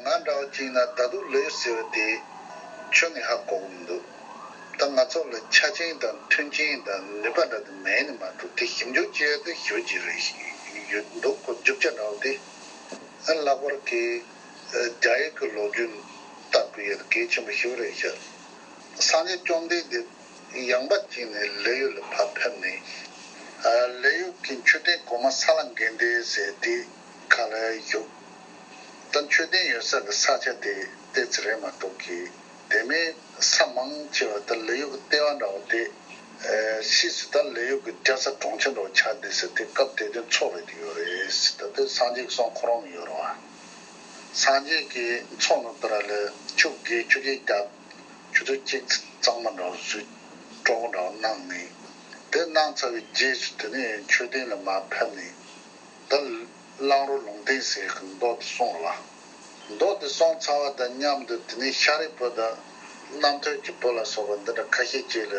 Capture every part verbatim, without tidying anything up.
ང་འདྲ་བ་ཅིག་ན་ད་དུང་ལོས་ཟེར་བ་དེ་ཁྱོན་ནས་ཧ་གོ་གི་མི་འདུག་ད་ང་ཚོ་ལ་ཆ་རྐྱེན་དང་མཐུན་རྐྱེན་དང་ནུས་པ་འདྲ་དེ་མེད་ནི་མ་གཏོགས་དེ་ཞིབ་འཇུག་བྱས་ཏེ་ཞུ་རྒྱུ་རེད་ཡོད་འདུག་གོ་རྒྱུ་ཆ་འདྲ་བ་དེ། ཨ་ལྷག་པར་གྱི་རྒྱ་ཡིག་གི་ལོ་རྒྱུས་ལྟ་དགོས་ཡ་གལ་ཆེན་པོ་ཞིག་རེད་ཤག་སངས་རྒྱས་བཅོམ་ལྡན་འདས་ཡངས་པ་ཅིག་ནས་ལི་ཡུལ་ལ་ཕར་ཕེབས་ནས། ལི་ཡུལ་གྱི་མཆོད་རྟེན་གོང་མ་ས་ལ་དགོན་སྡེ་ཟེར་དེ་ག་ལ་བཞུགས། ད་མཆོད་རྟེན་ཡོད་ས་གི་ས་ཆ་དེ་ཏོག་ཙམ་རེད་མ་གཏོགས་ཀྱི་དེ་མིན་ས་མང་ཆེ་བ་ད་ལི་ཡུལ་གྱི་ལྟེ་བ་འདྲ་བོ་དེ། ཕྱིས་སུ་ད་ལི་ཡུལ་གྱི་རྒྱལ་ས་གྲོང་ཁྱེར་འདྲ་བོ་ཆགས་བསྡད་ཟེར་དེ་སྐབས་དེ་དུས་མཚོ་རེད་དེ་ཡོད་རེད་ཟེར། ད་དེ་སངས་རྒྱས་ཀྱི་གསུང་ཁོ་རང་ཡོད་རེད་བ། སངས་རྒྱས་ཀྱི་མཚོ་ནི་དེ་ར་ལ་ཆུ་བརྒལ་ཆུ་རྐྱལ་རྒྱབ། ཆུ་ཚོད་གཅིག་གཙང་མ་འདྲ་བོ་བཟོས། སྤྲོ་པོ་འདྲ་བོ་གནང་ནས། དེ་གནང་ཚར་བའི་རྗེས་སུ་དེ་ནས་མཆོད་རྟེན་ལ་མར་ཕེབས་ནས། ད་གླང་རོ་ལུང་བསྟན་ཟེར་གི་མདོ་དེ་གསུངས་རེད་བ། མདོ་དེ་གསུངས་ཚར་བ་དང་མཉམ་དུ་དེ་ནས་ཤཱ་རིའི་བུ་དང་རྣམ་ཐོས་ཀྱི་བུ་ལ་སོགས་པ་འདི་འདྲ་ཁ་ཤས་ཅིག་ལ།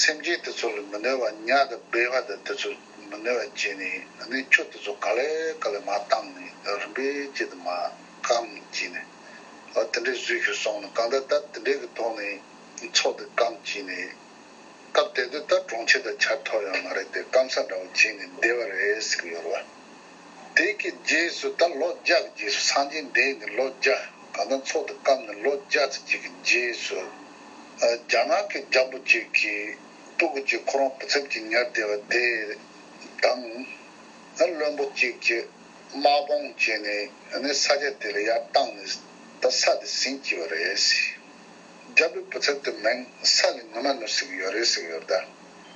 སེམས་ཅན་དེ་ཚོ་ལ་མི་གནོད་པ་ཉ་དང་སྦལ་པ་དང་དེ་ཚོ་མི་གནོད་པ་བྱས་ནས་ཨ་ནི་ཆུ་དེ་ཚོ་ག་ལེ་ག་ལེ་མར་བཏང་ནས་རིམ་པས་བྱས་ཏེ་མར་སྐམ་བྱས་ནས། ཨ་དེ་འདྲའི་བཟོས་ཤིག་སོང་ནས་གང་ལྟར་ད་དེ་འདྲའི་གི་ཐོག་ནས་མཚོ་དེ་སྐམ་བྱས་ནས། སྐབས་དེ་དུས་ད་གྲོང་ཁྱེར་དང་ཆ་ཐོག་ཡོད་མ་རེད་དེ་སྐམ་ས་འདྲ་བོ་བྱས་ནས་བསྡད་པ་རེད་ཟེར་གི་ཡོད་རེད་བ། དེ་གི་རྗེས་སུ་ད་ལོ་བརྒྱ་གི་རྗེས་སུ་སངས་རྒྱས་འདས་ནས་ལོ་བརྒྱ། གང་ལྟར་མཚོ་དེ་སྐམ་ནས་ལོ་བརྒྱ་ཙམ་ཅིག་གི་རྗེས་སུ། ཨ་རྒྱ་ནག་གི་རྒྱལ་པོ་ཅིག་གིས་སྤུ་གུ་ཅིག་ཁོ་རང་བུ་ཚབ་ཀྱི་ཉར་བསྡད་པ་དེ་དང་། ཨ་བློན་པོ་ཅིག་གིས་དམག་དཔུང་བྱས་ནས་ཨ་ནི་ས་ཆ་དེ་ལ་ཡར་བཏང་ནས་ད་ས་དེ་ཟིན་བྱས་པ་རེད། རྒྱལ་པོའི་བུ་ཚབ་དེ་མིང་ས་ལས་ནུ་མ་ནུ་ཟེར་གི་ཡོད་རེད་ཟེར་གི་ཡོད་རེད་ད།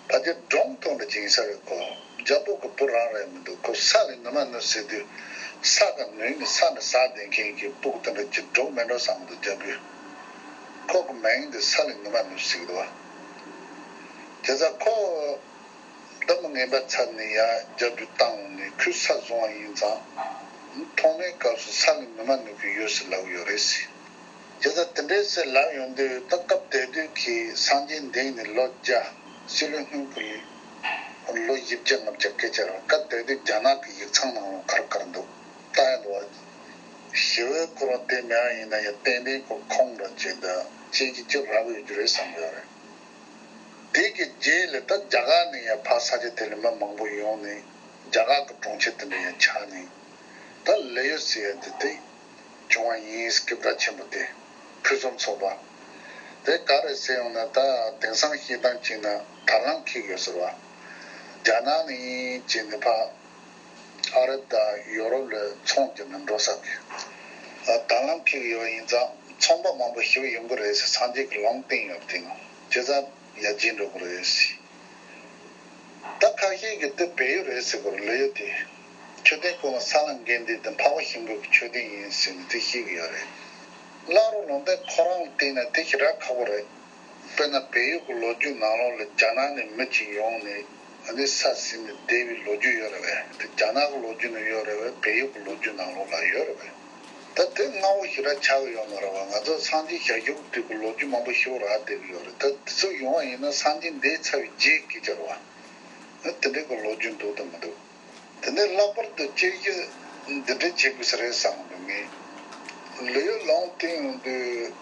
ཕལ་ཆེར་འབྲོང་ཐོག་ནས་སྦྱིན་ས་རེད་ཁོ། རྒྱལ་པོ་གི་བུ་རང་རེད་མི་འདུག་ཁོ་ས་ལས་ནུ་མ་ནུ་ཟེར་དུས་ས་ག་ནུས་ནས་ས་ནས་ཟགས་བསྡད་མཁན་གྱི་སྤུ་གུ་དེ་འདྲ་ཅིག་འགྲོ་མེད་འགྲོ་བསམ་འདུག་རྒྱལ་པོས། ཁོ་གི་མིང་དེ་ས་ལས་ནུ་མ་ནུ་ཟེར་གི་འདུག་བ། དེ་ཚ་ཁོ། འདི་མི་ངན་པ་ཚར་ནས་ཡར་རྒྱལ་པོས་བཏང་འོང་ནས་ཁོས་ས་བཟུང་བ་ཡིན་ཙང་། ཐོག་མའི་སྐབས་སུ་ས་ལས་ནུ་མ་ནུ་གི་ཡོད་ཟེར་ལབ་ཡོད་རེད་ཟེར། དེ་ལྟར་དེ་འདྲའི་ཟེར་ལབ་ཡོང་དུས་ད་སྐབས་དེ་དུས་ཀྱི་སངས་རྒྱས་འདས་ནས་ལོ་བརྒྱ། སྤྱི་ལོ་སྔོན་གྱི་ལོ་བཞི་བརྒྱ་ལྔ་བརྒྱ་སྐད་ཆ་རེད། སྐབས་དེ་དུས་རྒྱ་ནག་གི་ཡིག་ཚང་ནང་ལ་ག་རེ་ག་རེ་འདུག་ལྟ་ཡ་འདུག་བ། ཞི་བའི་ཁོ་རང་དེ་མེད་པ་ཡིན་ན་ཡང་ཏན་ཏན་ཁོ་ཁོང་ར་ཅིག་དང་ཅིག་གིས་ཅིག་རག་ཡོད་རྒྱུ་རེད་བསམ་ཡོད་རེད། དེ་གི་རྗེས་ལ་ད་རྒྱ་གར་ནས་ཡང་ཕར་ས་ཆ་དེ་ལ་མི་མང་པོ་ཡོང་ནས་རྒྱ་གར་གི་གྲོང་ཁྱེར་དེ་འདྲ་ཡང་ཆགས་ནས། ད་ལི་ཡུལ་ཟེར་ཡ་དེ་དེ་བྱུང་བ་ཡིན། སྐད་གྲགས་ཆེན་པོ་དེ་ཕུན་སུམ་ཚོགས་པ། དེ་ག་རེ་ཟེར་ཡོང་ན་ད་དེང་སང་བཤད་སྟངས་བྱས་ན་དར་ལམ་འཁེལ་ཡོད་ཟེར་བ། རྒྱ་ནག་ནས་བྱས་ནས་ཕར་ཨ་རི་དང་ཡོ་རོབ་ལ་ཚོང་རྒྱག་ནས་འགྲོ་ས་གི་དར་ལམ་འཁེལ་ཡོད་ཡིན་ཙང་ཚོང་པ་མང་པོ་ཞིག་ཡོང་གི་རེད་ཟེར། སངས་རྒྱས་ཀྱིས་ལུང་བསྟན་ཡོད་པ་དེ་ནང་བྱས་ཙང་ཡར་རྒྱས་འགྲོ་གི་རེད་ཟེར། ད་ཁ་ཤས་ཀྱིས་དེ་བལ་ཡུལ་རེད་ཟེར་གི་རེད། ལི་ཡུལ་དེ་མཆོད་རྟེན་ཁོ་ན་ས་ལ་དགོན་སྡེ་དེ་འཕགས་པ་ཤིང་ཕུ་གི་མཆོད་རྟེན་ཡིན་ཟེར་ནས་དེ་བཤད་གི་ཡོད་རེད། གླང་རོ་ལུང་བསྟན་ཁོ་རང་ལ་བལྟས་ན་དེ་ཞེ་དྲག་ཁག་པོ་རེད། དཔེར་ན་བལ་ཡུལ་གྱི་ལོ་རྒྱུས་ནང་ལོགས་ལ་རྒྱ་ནག་ནས་མི་གཅིག་ཡོང་ནས་ཨ་ནི་ས་ཟིན་ནས་བསྡད་པའི་ལོ་རྒྱུས་ཡོད་རེད་པས། དེ་རྒྱ་ནག་གི་ལོ་རྒྱུས་ནང་ཡོད་རེད་པས། བལ་ཡུལ་གྱི་ལོ་རྒྱུས་ནང་ལོགས་ལ་ཡོད་རེད་པས། ད་དེ་སྔ་བོ་ཞེ་དྲག་ཆགས་ཀྱི་ཡོད་མ་རེད་བ། ང་ཚོ་སངས་རྒྱས་ཞལ་བཞུགས་དུས་ཀྱི་ལོ་རྒྱུས་མང་པོ་ཞིག་རག་བསྡད་ཀྱི་ཡོད་རེད། ད་དེ་ཚོ་ཡོང་བ་ཡིན་ན་སངས་རྒྱས་འདས་ཚར་བའི་རྗེས་ཀྱི་ཆར་བ། ཨ་དེ་འདྲའི་གི་ལོ་རྒྱུས་འདུག་དང་མི་འདུག་དེ་ནས་ལྷག་པར་དུ་དཔྱད་གཞི་འདི་འདྲ་བྱེད་དགོས་ས་རེད་བསམ་གི་འདུག་ངས། ལི་ཡུལ་ལུང་བསྟན་ཡོང་དུས་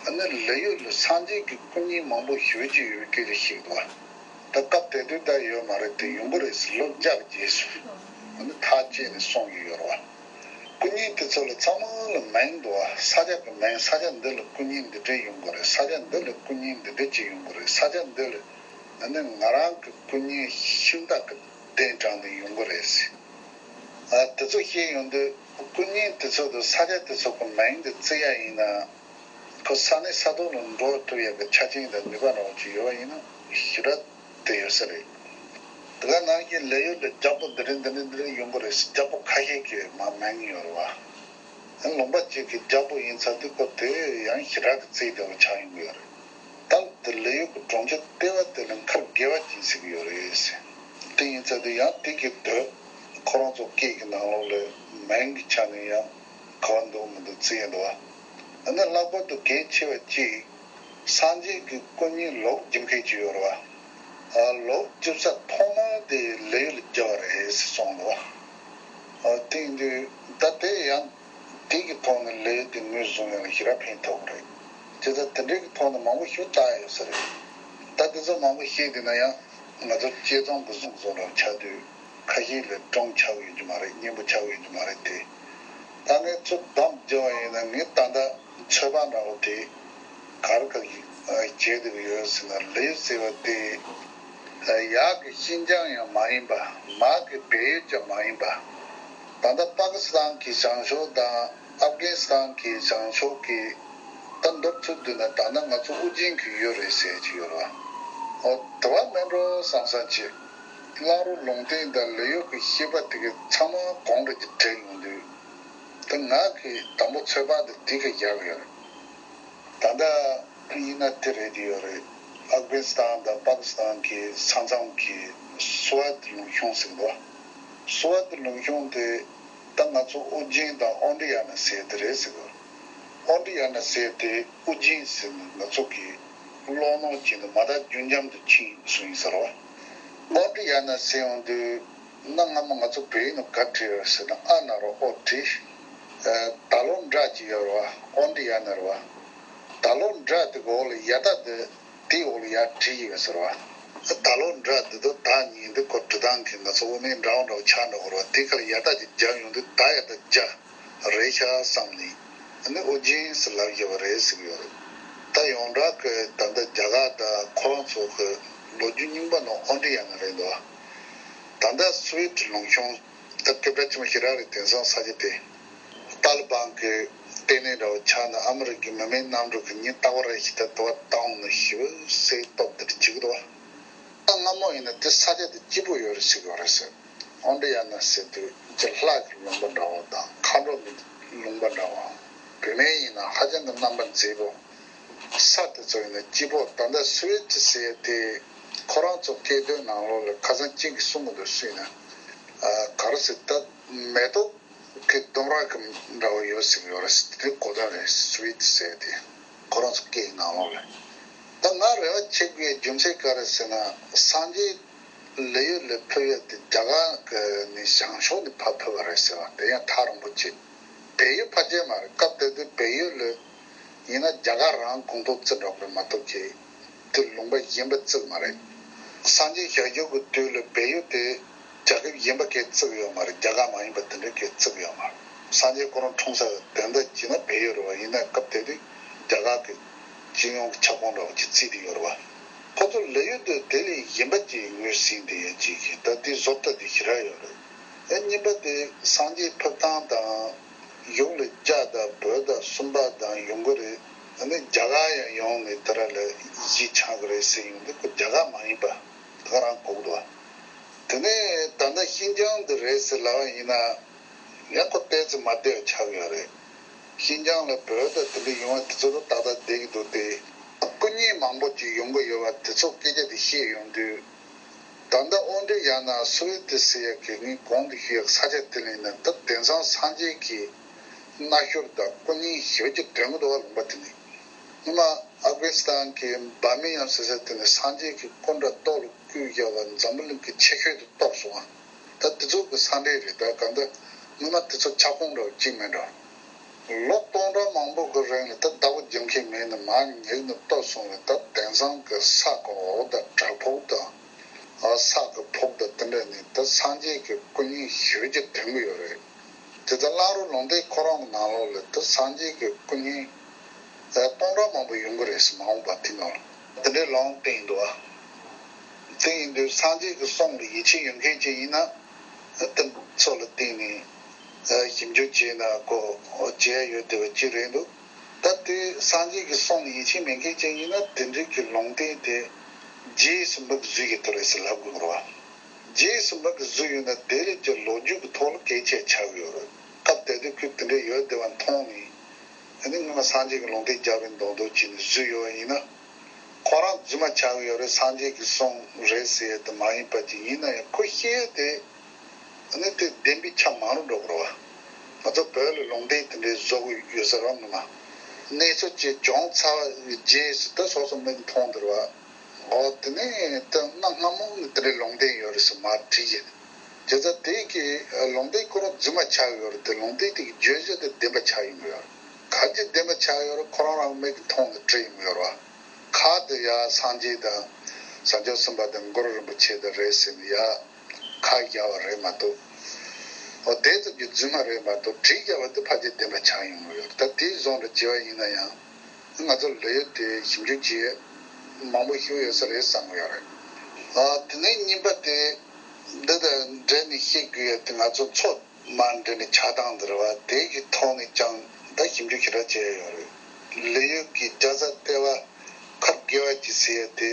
ཨ་ནི་ལི་ཡུལ་ལ་སངས་རྒྱས་ཀྱི་སྐུ་བརྙན་མང་པོ་ཞེ་པོ་ཅིག་ཡོད་སྐད་ཆ་བཤད་འདུག་བ། ད་སྐབས་དེ་དུས་ད་ཡོད་མ་རེད་དེ་ཡོང་གི་རེད་ཟེར་ལོ་བརྒྱ་གི་རྗེས་སུ་ཨ་ནི་ཐག་བཅད་ནས་གསུང་གི་ཡོད་རེད་བ། སྐུ་བརྙན་དེ་ཚོ་ལ་ཚང་མ་ལ་མིང་འདུག་བ། ས་ཆ་གི་མིང་། ས་ཆ་འདི་ལ་སྐུ་བརྙན་འདི་འདྲས་ཡོང་གི་རེད། ས་ཆ་འདི་ལ་སྐུ་བརྙན་འདི་འདྲས་ཅིག་ཡོང་གི་རེད། ས་ཆ་འདི་ལ་ཨ་ནི་ང་རང་གི་སྐུ་བརྙན་ཤིང་རྟ་གི་གདན་དྲངས་ནས་ཡོང་གི་རེད་ཟེར། ཨ་དེ་ཚོ་བཤད་ཡོང་དུས་སྐུ་བརྙན་དེ་ཚོ་དང་ས་ཆ་དེ་ཚོ་གི་མིང་དེ་བརྩི་ཡ་ཡིན་ན། ཁོ་ས་གནས་ས་ཐོག་ལ་འགྲོ་ཐུབ་ཡག་གི་ཆ་རྐྱེན་དང་ནུས་པ་འདྲ་བོ་ཅིག་ཡོད་པ་ཡིན་ན་ཞེ་དྲག་དེ་ཡོད་ས་རེད། དེ་ག་ནང་བཞིན་ལས་ཡུལ་ལ་རྒྱལ་པོ་འདི་འདྲ་འདི་འདྲ་འདི་འདྲ་ཡོང་གི་རེད་ཟེར་རྒྱལ་པོ་ཁ་ཤས་ཀྱི་མ་མིང་ཡོད་རེད་བ། ལུང་པ་གཅིག་གི་རྒྱལ་པོ་ཡིན་ཚར་དུས་སྐབས་དེ་ཡང་ཞེ་དྲག་གི་བརྩི་བདེ་བོ་ཆགས་ཡོང་གི་ཡོད་རེད། ད་དེ་ལས་ཡུལ་གྱི་གྲོང་ཁྱེར་ལྟེ་བ་དེ་ལ་མཁར་དགེ་བ་ཅན་ཟེར་གྱི་ཡོད་རེད་ཟེར། དེ་ཡིན་ཚར་དུས་ཡང་དེ་གི་དོད་ཁོ་རང་ཚོ་སྐད་ཀྱི་ནང་ལོགས་ལ་མིང་གི་ཆ་ནས་ཡང་ག་བ་འདུག་མི་འདུག་བརྩི་ཡ་འདུག་བ། ཨ་ནི་ལྷག་པར་དུ་གལ་ཆེ་བ་གཅིག་སངས་རྒྱས་ཀྱི་སྐུ་བརྙན་ལོ་རྒྱུས་མཁན་ཅིག་ཡོད་རེད་བ། ཨ་ལོ་རྒྱུས་ས་ཐོག་མ་དེ་ལས་ཡུལ་རྒྱལ་བ་རེད་ཟེར་གསུངས་འདུག་བ། ཨ་དེ་ཡིན་དུས་ད་དེ་ཡང་ དེ་གི་ཐོག་ནས་ལས་དེ་ངོས་བཟུང་ཡག་ལ་ཞེ་དྲག་ཕན་ཐོགས་རེད། བྱས་ཙང་དེ་འདྲའི་གི་ཐོག་ནས་མང་པོ་ཞིག་བལྟ་ཡོད་ས་རེད། ད་དེ་ཚོ་མང་པོ་ཤེས་བསྡད་ན་ཡང་ང་ཚོ་དཔྱད་རྩོམ་གི་གཟུགས་བཟོ་འདྲ་ཆགས་དུས་ཁ་ཤས་ལ་སྤྲང་ཆགས་ཡོད་རྒྱུ་མ་རེད། སྙན་པོ་ཆགས་ཡོད་རྒྱུ་མ་རེད་དེ། ད་ངས་ཚུར་བསྡོམས་བརྒྱབ་པ་ཡིན་ན་ངས་ད་ལྟ་ཚོད་དཔག་འདྲ་བོ་དེ་ག་རེ་ག་ཞིག་བྱས་བསྡད་ཀྱི་ཡོད་ཟེར་ན། ལས་ཟེར་བ་དེ་ཡག་གི་ཤིན་ཅང་ཡང་མ་ཡིན་པ། མ་གི་བལ་ཡུལ་ཀྱང་མ་ཡིན་པ། ད་ལྟ་པ་ཀི་སི་ཐན་གྱི་བྱང་ཕྱོགས་དང་ཨབ་གྷ་ནི་སི་ཐན་གྱི་བྱང་ཕྱོགས་ཀྱི་ད་མདོར་ཚུར་བསྡུས་ན་ད་ལྟ་ང་ཚོ་དབུ་རྒྱན་གྱི་ཡུལ་རེད་ཟེར་གྱི་ཡོད་རེད་བ། འོ་དེ་བ་མིན་འགྲོ་བསམ་བསམ་བྱས། བླ་རུང་ལུང་བསྟན་དང་ལས་གཡོག་གི་བཤད་པ་དེ་གའི་ཚང་མ་གོང་རེ་གྱི་བྲིས་ཡོང་དུས། ད་ང་གི་དང་པོ་ཚོད་དཔག་དེ་དེ་ག་བཞག་ཡོད་རེད། ད་ལྟ་ཡིན་ན་དེ་རེད་ཡོད་རེད། ཨབ་གྷ་ནི་སི་ཐན་དང་པ་ཀི་སི་ཐན་གྱི་ས་མཚམས་ཀྱི་སུ་ཝད་ལུང་གཤོང་ཟེར་འདུག་སུ་ཝད་ལུང་གཤོང་དེ་ད་ང་ཚོ་ཨོ་རྒྱན་དང་ཨོ་ཌི་ཡ་ན་ཟེར་དེ་རེད་ཟེར་གི། ཨོ་ཌི་ཡ་ན་ཟེར་དེ་ཨོ་རྒྱན་ཟེར་ནས་ང་ཚོ་གི་ཀློག་ནོར་གྱིས་ནི་མ་དག་རྒྱུན་འབྱམས་དུ་ཕྱིན་སོང་ཡིན་ཟེར་བ། ཨོ་ཌི་ཡ་ན་ཟེར་ཡོང་དུས་གནའ་སྔ་མོ་ང་ཚོ་བོད་ཡིག་ནང་ག་བྲིས་ཡོད་ཟེར་ན། ཨ་ན་རོ་ཨོ་བྲིས། ད་ལོ་འདྲ་ཅིག་ཡོད་རེད་བ། ཨོ་ཌི་ཡ་ན་རེད་བ། ད་ལོ་འདྲ་དེ་གི་འོག་ལ་ཡ་ད་དེ་དེའི་འོག་ལ་ཡར་བྲིས་ཡོད་ཟེར་བ། ད་ལོ་འདྲ་དེ་དོ་ད་ཉིན་དེ་ཁོ་འབྲི་སྟངས་ཀྱི་ང་ཚོ་དབུ་མའི་འདྲ་བ་འདྲ་བོ་ཆགས་འགྲོ་གི་རེད་བ། དེ་ཁ་ལ་ཡ་ད་ཅིག་བརྒྱབ་ཡོང་དུས་ད་ཡ་ད་རྒྱ་རེད་ཤག་བསམ་ནས་ཨ་ནི་ཨོ་རྒྱན་ཟེར་ལབ་བཞག་པ་རེད་ཟེར་གི་ཡོད་རེད། ད་ཡོངས་གྲགས་ཀྱི་ད་ལྟ་རྒྱ་གར་དང་ཁོ་རང་ཚོ་གི་ལོ་རྒྱུས་རྙིང་པ་ནང་ཨོ་ཌི་ཡ་ན་རེད་འདུག་ད་ལྟ་སུ་ཝེད་ལུང་གཤོང་ད་སྐད་གྲགས་ཆེན་པོ་ཞེ་དྲག་རེད། དེང་སང་ས་ཆ་དེ་ཏཱ་ལི་བན་གྱི་ལྟེ་གནས་འདྲ་བོ་ཆགས་ནས་ཨ་མི་རི་ཀའི་མི་མེད་གནམ་གྲུ་གི་ཉིན་རྟག་པར་རེ་ཞིག་ད་དུ་བ་བཏང་ནས་ཞེ་པོ་གསེར་ཏོག་དེ་འདྲ་བྱེད་ཀྱི་འདུག་ད་སྔ་མོ་ཡིན་ན་དེ་ས་ཆ་དེ་སྐྱིད་པོ་ཡོད་རེད་ཟེར་གྱི་ཡོད་རེད་ཟེར། ཨོ་ཌི་ཡ་ན་ཟེར་དུས་ཀྱི་ལྷ་གི་ལུང་པ་འདྲ་བོ་དང་མཁའ་འགྲོ་གི་ལུང་པ་འདྲ་བོ། བུད་མེད་ཡིན་ན་ཧ་ཅང་གི་རྣམ་པ་མཛེས་པོ། ས་དེ་ཚོ་ཡིན་ན་སྐྱིད་པོ། ད་ལྟ་སུ་ཝེད་ཟེར་དེ་ཁོ་རང་ཚོ་སྐད་དོད་ནང་ལོགས་ལ་ཁ་སང་གཅིག་གིས་གསུང་གི་འདུག་སུ་ཡིན་ན་ག་རེ་ཟེར། ད་མེ་ཏོག་གི་ལྡུམ་ར་གི་འདྲ་བོ་ཡོད་ཟེར་གི་ཡོད་རེད་ཟེར། དེ་གོ་དོན་རེད། སུ་ཝེད་ཟེར་དེ་ཁོ་རང་ཚོ་སྐད་ནང་ལོགས་ལ། ད་ང་རེ་བ་བྱེད་དགོས་རྒྱུ་མཚན་ག་རེ་ཟེར་ན། སངས་རྒྱས་ལས་ཡུལ་ལ་ཕེབས་ཡ་དེ་རྒྱ་གར་གི་ནས་བྱང་ཕྱོགས་ནས་ཕར་ཕེབས་པ་རེད་ཟེར་བ་དེ་ཡང་ཐག་རིང་པོ་བྱེད། བལ་ཡུལ་ཕལ་ཆེར་མ་རེད། སྐབས་དེ་དུས་བལ་ཡུལ་ལ་ཡིན་ན་རྒྱ་གར་རང་ཁོངས་གཏོགས་བརྩི་འགྲོ་གི་རེད་མ་གཏོགས་ཀྱི་དེ་ལུང་པ་གཞན་པ་བརྩི་གི་མ་རེད། སངས་རྒྱས་ཞལ་བཞུགས་ཀྱི་དུས་ལ་བལ་ཡུལ་དེ་རྒྱལ་ཁབ་གཞན་པ་གས་བརྩི་གི་ཡོད་མ་རེད། རྒྱ་གར་མ་ཡིན་པ་དེ་འདྲ་གས་བརྩི་གི་ཡོད་མ་རེད། སངས་རྒྱས་ཁོ་རང་འཁྲུངས་ས་དེ་འདྲ་བྱས་ན་བལ་ཡུལ་རེད་བ། ཡིན་ན་སྐབས་དེ་དུས་རྒྱ་གར་གྱི་སྤྱི་ཡོངས་ཀྱི་ཁྱབ་ཁོངས་འདྲ་བོ་ཅིག་བརྩིས་ཏེ་ཡོད་རེད་བ། ཁོ་ཚོ་ལས་ཡུལ་དུ་དེ་ལས་གཞན་པ་ཅིག་ངོས་ཟིན་དེ་ཡོད་ཅིག་གིས་ད་དེ་བཟོ་ལྟ་དེ་ཞེ་དྲག་ཡོད་རེད། ཨེ་གཉིས་པ་དེ་སངས་རྒྱས་ཕེབས་སྟངས་དང་། ཡུལ་ལ་རྒྱ་དང་བོད་དང་སུམ་པ་དང་ཡོང་གི་རེད། ཨ་ནི་རྒྱ་གར་ཡང་ཡོང་ནས་དེ་ར་ལ་གཞིས་ཆགས་ཀྱི་རེད་ཟེར་ཡོང་དུས་ཁོ་རྒྱ་གར་མ་ཡིན་པ་ད་ག་རང་གོ་གི་འདུག་བ། དེ་ནས་ད་ལྟ་ཤིན་ཅང་འདི་རེད་ཟེར་ལབ་པ་ཡིན་ན་ཡང་ཁོ་ཏོག་ཙམ་མ་བདེ་བ་ཆགས་ཡོད་རེད། ཤིན་ཅང་ལ་བོད་དང་དེ་འདྲ་ཡོང་བ་དེ་ཚོ་ད་ཏག་ཏག་བསྡད་ཀྱི་འདུག་སྟེ། སྐུ་བརྙན་མང་པོ་ཅིག་ཡོང་གི་ཡོད་པ་དེ་ཚོ་སྐད་ཆ་དེ་བཤད་ཡོང་དུས། ད་ལྟ་ཨོ་ཌི་ཡ་ན་སུ་ཝེ་ཏི་ཟེར་ཡག་གི་ངས་གོང་དུ་ཞུས་ཡག་ས་ཆ་དེ་ལ་ཡིན་ན་ད་དེང་སང་སངས་རྒྱས་ཀྱི་མནའ་ཤོར་དང་སྐུ་བརྙན་ཞེ་པོ་ཅིག་ཐོན་གྱི་འདུག་བ། ལུང་པ་དེ་ནས་སྔོན་མ་ཨབ་གྷ་ནི་སི་ཐན་གྱི་བྷ་མི་ཡམ་ཟེར་ས་དེ་ནས་སངས་རྒྱས་ཀྱི་སྐུ་འདྲ་ཏོག་ལ་བརྐོས་བཞག་པ་འཛམ་བུ་གླིང་གི་ཆེ་ཤོས་དུ་གཏོར་སོང་བ། ད་དེ་ཚོ་གི་ས་འབྲས་རེད། ད་ག་འདི་སྔོན་མ་དེ་ཚོ་ཁྱབ་ཁོངས་འདྲ་བོ་གཅིག་མིན་འགྲོ། ལོ་སྟོང་ཕྲག་མང་པོ་གི་རིང་ལ་ད་བདག་པོ་རྒྱབ་མཁན་མེད་ནས་མར་ཉལ་ནས་གཏོར་སོང་བས། ད་དེང་སང་གི་ས་གི་འོག་དང་བྲག་ཕུག་དང་ཨ་ས་གི་ཕུག་དང་དེ་འདྲ་ནས་ད་སངས་རྒྱས་ཀྱི་སྐུ་བརྙན་ཞེ་པོ་ཅིག་ཐོན་གྱི་ཡོད་རེད། དེ་ལྟར་བླ་རུང་ལུང་བསྟན་ཁོ་རང་གི་ནང་ལོགས་ལ་ད་སངས་རྒྱས་ཀྱི་སྐུ་བརྙན་སྟོང་ཕྲག་མང་པོ་ཡོང་གི་རེད་ཟེར། མ་འོངས་པ་དེ་ནང་ལ་དེ་འདྲའི་ལུང་བསྟན་འདུག་ཨ། དེ་ཡིན་དུས་སངས་རྒྱས་ཀྱི་གསུང་ལ་ཡིད་ཆེས་ཡོད་མཁན་ཅིག་ཡིན་ན་དེ་ཚོ་ལ་བརྟེན་ནས་ཞིབ་འཇུག་བྱས་ན་གོ་བྱས་ཡོད་བསྡད་པ་ཅིག་རེད་འདུག་ད་དེ་སངས་རྒྱས་ཀྱི་གསུང་ལ་ཡིད་ཆེས་མེད་མཁན་ཅིག་ཡིན་ན་དེ་འདྲའི་གི་ལུང་བསྟན་དེ་རྗེས་སུ་འབུལ་བཟོས་ཡོད་དོ་རེད་ཟེར་ལབ་དགོས་རེད་བ། རྗེས་སུ་འབུལ་གྱི་བཟོས་ཡོད་ན་དེ་རིགས་ཀྱི་ལོ་རྒྱུས་ཀྱི་ཐོག་ལ་གལ་ཆེ་ཆགས་ཀྱི་ཡོད་རེད། སྐབས་དེ་དུས་ཁོས་དེ་འདྲ་ཡོད་བསྡད་པ་མཐོང་ནས། ཨ་ནི་སྔོན་མ་སངས་རྒྱས་ཀྱི་ལུང་བསྟན་རྒྱབ་རིང་མདོག་མདོག་བྱས་ནས་བཟོས་ཡོད་པ་ཡིན་ན། ཁོ་རང་རྫུན་མ་ཆགས་ཀྱི་ཡོད་རེད། སངས་རྒྱས་ཀྱི་གསུང་རེད་ཟེར་ཡས་དེ་མ་ཡིན་པ་ཅིག་ཡིན་ན་ཡང་ཁོ་བཤད་ཡས་དེ་ཨ་ནི་དེ་བདེན་པའི་ཆ་མང་རུ་འགྲོ་གི་རེད་བ། ང་ཚོ་བོད་ལ་ལུང་བསྟན་དེ་འདྲའི་བཟོ་གི་ཡོད་ས་རང་མིན་ན། གནས་ཚུལ་ཅིག་བྱུང་ཚར་བའི་རྗེས་སུ་ད་སོ་སོ་མིག་མཐོང་འདིར་བ། འོ་དེ་ནས་ད་གནའ་སྔ་མོ་ནས་དེ་འདྲའི་ལུང་བསྟན་ཡོད་རེད་ཟེར་མར་བྲིས་ཡས། བྱས་ཙང་དེ་གི་ལུང་བསྟན་ཁོ་རང་རྫུན་མ་ཆགས་ཡོད་རེད་དེ། ལུང་བསྟན་དེ་གི་བརྗོད་བྱ་དེ་བདེན་པ་ཆགས་ཡོང་གི་ཡོད་རེད། ག་ཅི་བདེན་པ་ཆགས་ཡོད་རེད། ཁོ་རང་རང་མིག་གིས་མཐོང་ནས་བྲིས་ཡོང་གི་ཡོད་རེད་བ། ཁ་དེ་ཡ་སངས་རྒྱས་དང་། བྱང་ཆུབ་སེམས་དཔའ་དང་གུ་རུ་རིན་པོ་ཆེ་དང་རེད་ཟེར་ནས་ཡ། ཁ་བརྒྱབ་པ་རེད་མ་གཏོགས། འོ་དེ་ཙམ་གྱི་རྫུན་མ་རེད་མ་གཏོགས། བྲིས་བརྒྱབ་པ་དེ་ཕལ་ཆེར་བདེན་པ་ཆགས་ཡོང་གི་ཡོད་རེད། ད་དེ་བཟུང་འདྲ་བྱས་པ་ཡིན་ན་ཡང་། ང་ཚོ་ལོ་ཡོད་དེ་ཞིབ་འཇུག་བྱེད་མང་པོ་ཞིག་ཡོད་ས་རེད་བསམ་གྱི་ཡོད་རེད། ཨ་དེ་ནས་གཉིས་པ་དེ། འདི་དང་འབྲེལ་ནས་བཤད་དགོས་ཡ་དེ། ང་ཚོ་མཚོ་མ་འདྲེན་ནས་ཆགས་སྟངས་འདི་རེད་བ། དེ་གི་ཐོག་ནས་ཀྱང་ད་ཞིབ་འཇུག་ཞེ་དྲག་བྱས་ཡོད་རེད། ལོ་ཡོད་ཀྱི་རྒྱལ་ས་ལྟེ་བ་མཁར་དགེ་བ་ཅིག་ཟེར་ཡ་དེ།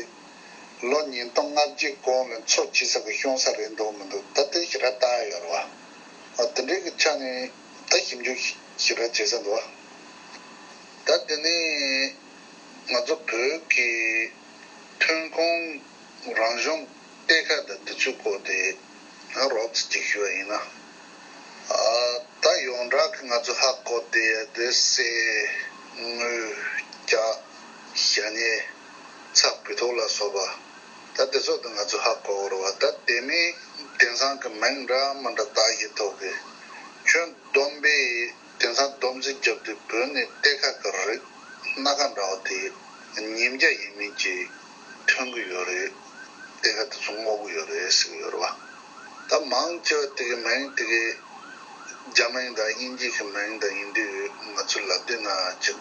ལོ་ཉིས་སྟོང་ལྔ་བརྒྱའི་གོང་ལ་མཚོ་ཆེ་ས་གི་ཤོང་ས་རེད་འདུག་མི་འདུག་ད་དེ་ཞེ་དྲག་བལྟ་ཡ་ཡོད་རེད་བ། ཨ་དེ་འདྲའི་གི་ཆ་ནས་ད་ཞིབ་འཇུག་ཞེ་དྲག་བྱེད་ས་འདུག་བ། ད་དེ་ནས་ང་ཚོ་བོད་ཀྱི་ཐོན་ཁུངས་རང་བྱུང་གཏེར་ཁ་དང་དེ་ཚོའི་སྐོར་དེ་རོབ་ཙམ་ཅིག་ཞུ་བ་ཡིན་ན། ཨ་ད་ཡོངས་གྲགས་ཀྱི་ང་ཚོ་ཧ་གོ་བསྡད་ཡ་དེ་གསེར། དངུལ། ལྕགས། ཞྭ་སྙེ། ཚྭ། བོད་ཐོག་ལ་སོགས་པ། ད་དེ་ཚོ་དེ་ང་ཚོ་ཧ་གོ་གི་རེད་བ། ད་དེ་མིན་དེང་སང་གི་མིང་འདྲ་མི་འདྲ་བཏགས་ཡོད་ཐོག་གི། ཁྱོན་བསྡོམས་པས་དེང་སང་སྡོམ་རྩིས་བརྒྱབ་དུས་བོད་ནས་གཏེར་ཁ་གི་རིགས་སྣ་ཁ་འདྲ་བོ་དེ་ཉིས་བརྒྱ་ཡས་མས་ཅིག་ཐོན་གི་ཡོད་རེད། གཏེར་ཁ་དེ་ཚོ་སྔོག་གི་ཡོད་རེད་ཟེར་གི་ཡོད་རེད་བ། ད་མང་ཆེ་བ་དེ་གི་མིང་དེ་གི་རྒྱ་མིང་དང་དབྱིན་ཇི་གི་མིང་དང་ཡིན་དུས། ང་ཚོ་ལབ་དུས་ན་ཅིག་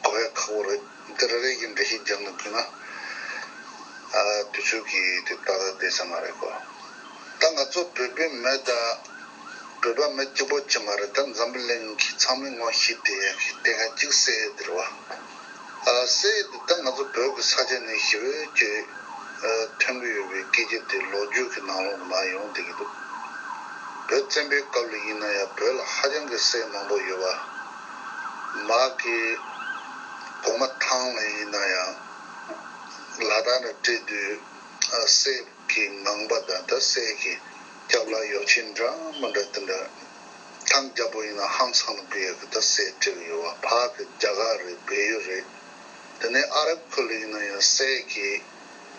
གོ་ཡ་ཁག་པོ་རེད། འདི་རེ་རེ་བཞིན་འགྲེལ་བཤད་རྒྱག་ན་དགོས་ན། ཨ་དུས་ཚོད་ཀྱིས་དེ་ཏག་ཏག་བསྡད་ས་མ་རེད་གོ། ད་ང་ཚོ་བོད་པའི་མི་དང་། བོད་པ་མི་གཅིག་པོ་ཅིག་མ་རེད། ད་འཛམ་བུ་གླིང་གི་ཚང་མས་ངོ་ཤེས་བསྡད་ཡ་གི་གཏེར་ཁ་གཅིག་གསེར་དེ་རེད་བ། ཨ་གསེར་དེ་ད་ང་ཚོ་བོད་ཀྱི་ས་ཆ་ནས་ཞེ་པོ་ཅིག་ཨ་ཐོན་གྱི་ཡོད་པའི་སྐད་ཆ་དེ་ལོ་རྒྱུས་ཀྱི་ནང་ལོགས་ལ་མར་ཡོང་བསྡད་ཀྱི་འདུག་བོད་བཙན་པོའི་སྐབས་ལ་ཡིན་ན་ཡང་བོད་ལ་ཧ་ཅང་གི་གསེར་མང་པོ་ཡོད་པ། མར་གྱི་གོང་མ་ཐང་ལ་ཡིན་ན་ཡང་ལ་དྭགས་ནས་སྤྲད་དུས། ཨ་གསེར་གྱི་ངང་པ་དང་ད་གསེར་གྱི་སྐྱབས་ལ་ཡོ་བྱད་འདྲ་མི་འདྲ་དེ་འདྲ། ཐང་རྒྱལ་པོ་ཡིན་ན་ཧང་སང་ལ་འབུལ་ཡག་གི་ད་གསེར་སྤྲད་ཀྱི་ཡོད་པ། ཕར་གྱི་རྒྱ་གར་རེད། བལ་ཡུལ་རེད། དེ་ནས་ཨ་རབ་ཁུལ་ལ་ཡིན་ན་ཡང་གསེར་གྱི་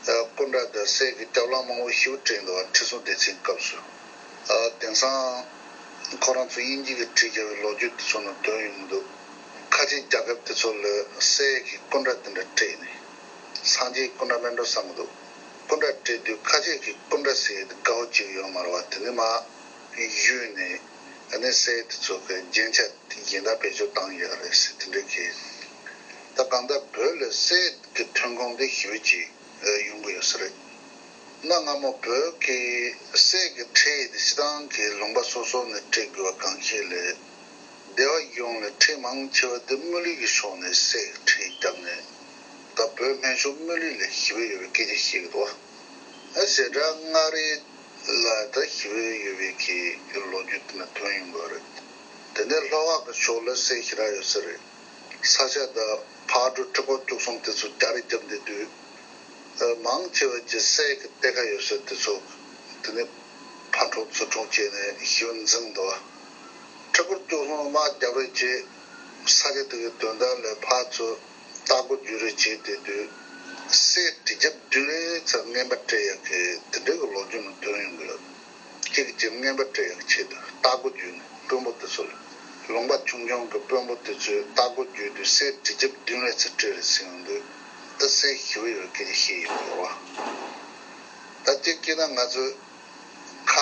ཨ་སྐུ་འདྲ་དང་གསེར་གྱི་སྐྱབས་ལ་མང་པོ་ཞིག་སྤྲད་འདུག་བ། ཁྲི་སྲོང་ལྡེ་བཙན་སྐབས་སུ། ཨ་དེང་སང་ཁོ་རང་ཚོ་དབྱིན་ཇི་གིས་བྲིས་བཞག་པའི་ལོ་རྒྱུས་དེ་ཚོ་ནང་དོན་ཡོང་གི་འདུག་ཁ་ཆེ་རྒྱལ་ཁབ་དེ་ཚོ་ལ་གསེར་གྱི་སྐུ་འདྲ་དེ་འདྲ་སྤྲད་ནས། སངས་རྒྱས་སྐུ་འདྲ་མིན་འགྲོ་བསམ་གི་འདུག་སྐུ་འདྲ་སྤྲད་དུས་ཁ་ཆེ་གི་སྐུ་འདྲ་ཟེར་ཡས་དེ་དགའ་བོ་གཅིག་ཡོད་མ་རེད་བ། དེ་ནས་མར་གཞུས་ནས། ཨ་ནི་གསེར་དེ་ཚོ་གི་རྒྱན་ཆ་དེ་གཞན་དག་བེད་སྤྱོད་བཏང་ཡོད་རེད་ཟེར། དེ་འདྲ་གི། ད་གང་ལྟར་བོད་ལ་གསེར་གྱི་ཐོན་ཁུངས་དེ་ཞེ་པོ་ཅིག་ཡོང་གི་ཡོད་ས་རེད། གནའ་སྔ་མོ་བོད་ཀྱི་གསེར་གྱི་ཁྲལ་དེ་སྤྱིར་བཏང་གི་ལུང་པ་སོ་སོ་ནས་སྤྲད་དགོས་པ་གང་ཤེས་ལས། སྡེ་བ་གཞུང་ལ་ཁྲལ་མང་ཆེ་བ་དེ་སྨོ་ལུས་ཀྱི་ཕྱོགས་ནས་གསེར་གྱི་ཁྲལ་བརྒྱབ་ནས། ད་བོད་སྨན་གཞུང་སྨོ་ལུས་ལ་ཞེ་པོ་ཡོད་པའི་སྐད་ཆ་བཤད་ཀྱི་འདུག་བ། ཨ་བྱེ་བྲག་མངའ་རིས་ལ་ད་ཞེ་པོ་ཡོད་པའི་གི་ལོ་རྒྱུས་དེ་འདྲ་ཐོན་ཡོང་གི་རེད། དེ་ནས་ལྷོ་ཁ་གི་ཕྱོགས་ལ་གསེར་ཞེ་དྲག་ཡོད་ས་རེད། ས་སྐྱ་དང་ཕག་གྲུ་ཁྲི་སྐོར་བཅུ་གསུམ་དེ་ཚོ་རྒྱ་རེ་བརྒྱབ་བསྡད་དུས། ཨ་མང་ཆེ་བ་གྱི་གསེར་གྱི་གཏེར་ཁ་ཡོད་ས་དེ་ཚོ། དེ་ནས་ཕར་འཕྲོག་ཚུར་འཕྲོག་བྱས་ནས་ཞེ་པོ་འཛིངས་འདུག་བ། ཁྲི་སྐོར་བཅུ་གསུམ་དམག་རྒྱབ་རེས་བྱས། ས་ཆ་དེ་གི་དོན་དག་ལ་ཕར་ཚུར་ལྟ་སྐོར་རྒྱུག་རེས་བྱས་བསྡད་དུས། གསེར་ཁྲི་རྒྱབ་བདུན་རེ་ཙམ་རྔན་པ་སྤྲད་ཡག་གི་དེ་འདྲའི་གི་ལོ་རྒྱུས་ནང་ཐོན་ཡོང་གི་ཡོད། གཅིག་གིས་རྔན་པ་སྤྲད་ཡག་ཆེད་དུ་ལྟ་སྒོ་བརྒྱུད་ནས་དཔོན་པོ་དེ་ཚོ་ལ། ལུང་པ་ཆུང་ཆུང་གི་དཔོན་པོ་དེ་ཚོས་ལྟ་སྒོ་བརྒྱུད་དུས་གསེར་ཁྲི་རྒྱབ་བདུན་ལས་ཚུར་སྤྲད་རེད་ཟེར་ཡོང་དུས། ད་གསེར་ཞེ་པོ་ཡོད་སྐད་ཆ་བཤད་ཡོད་པ་རེད་བ། ད་གཅིག་བྱས་ན་ང་ཚོས་ཁ་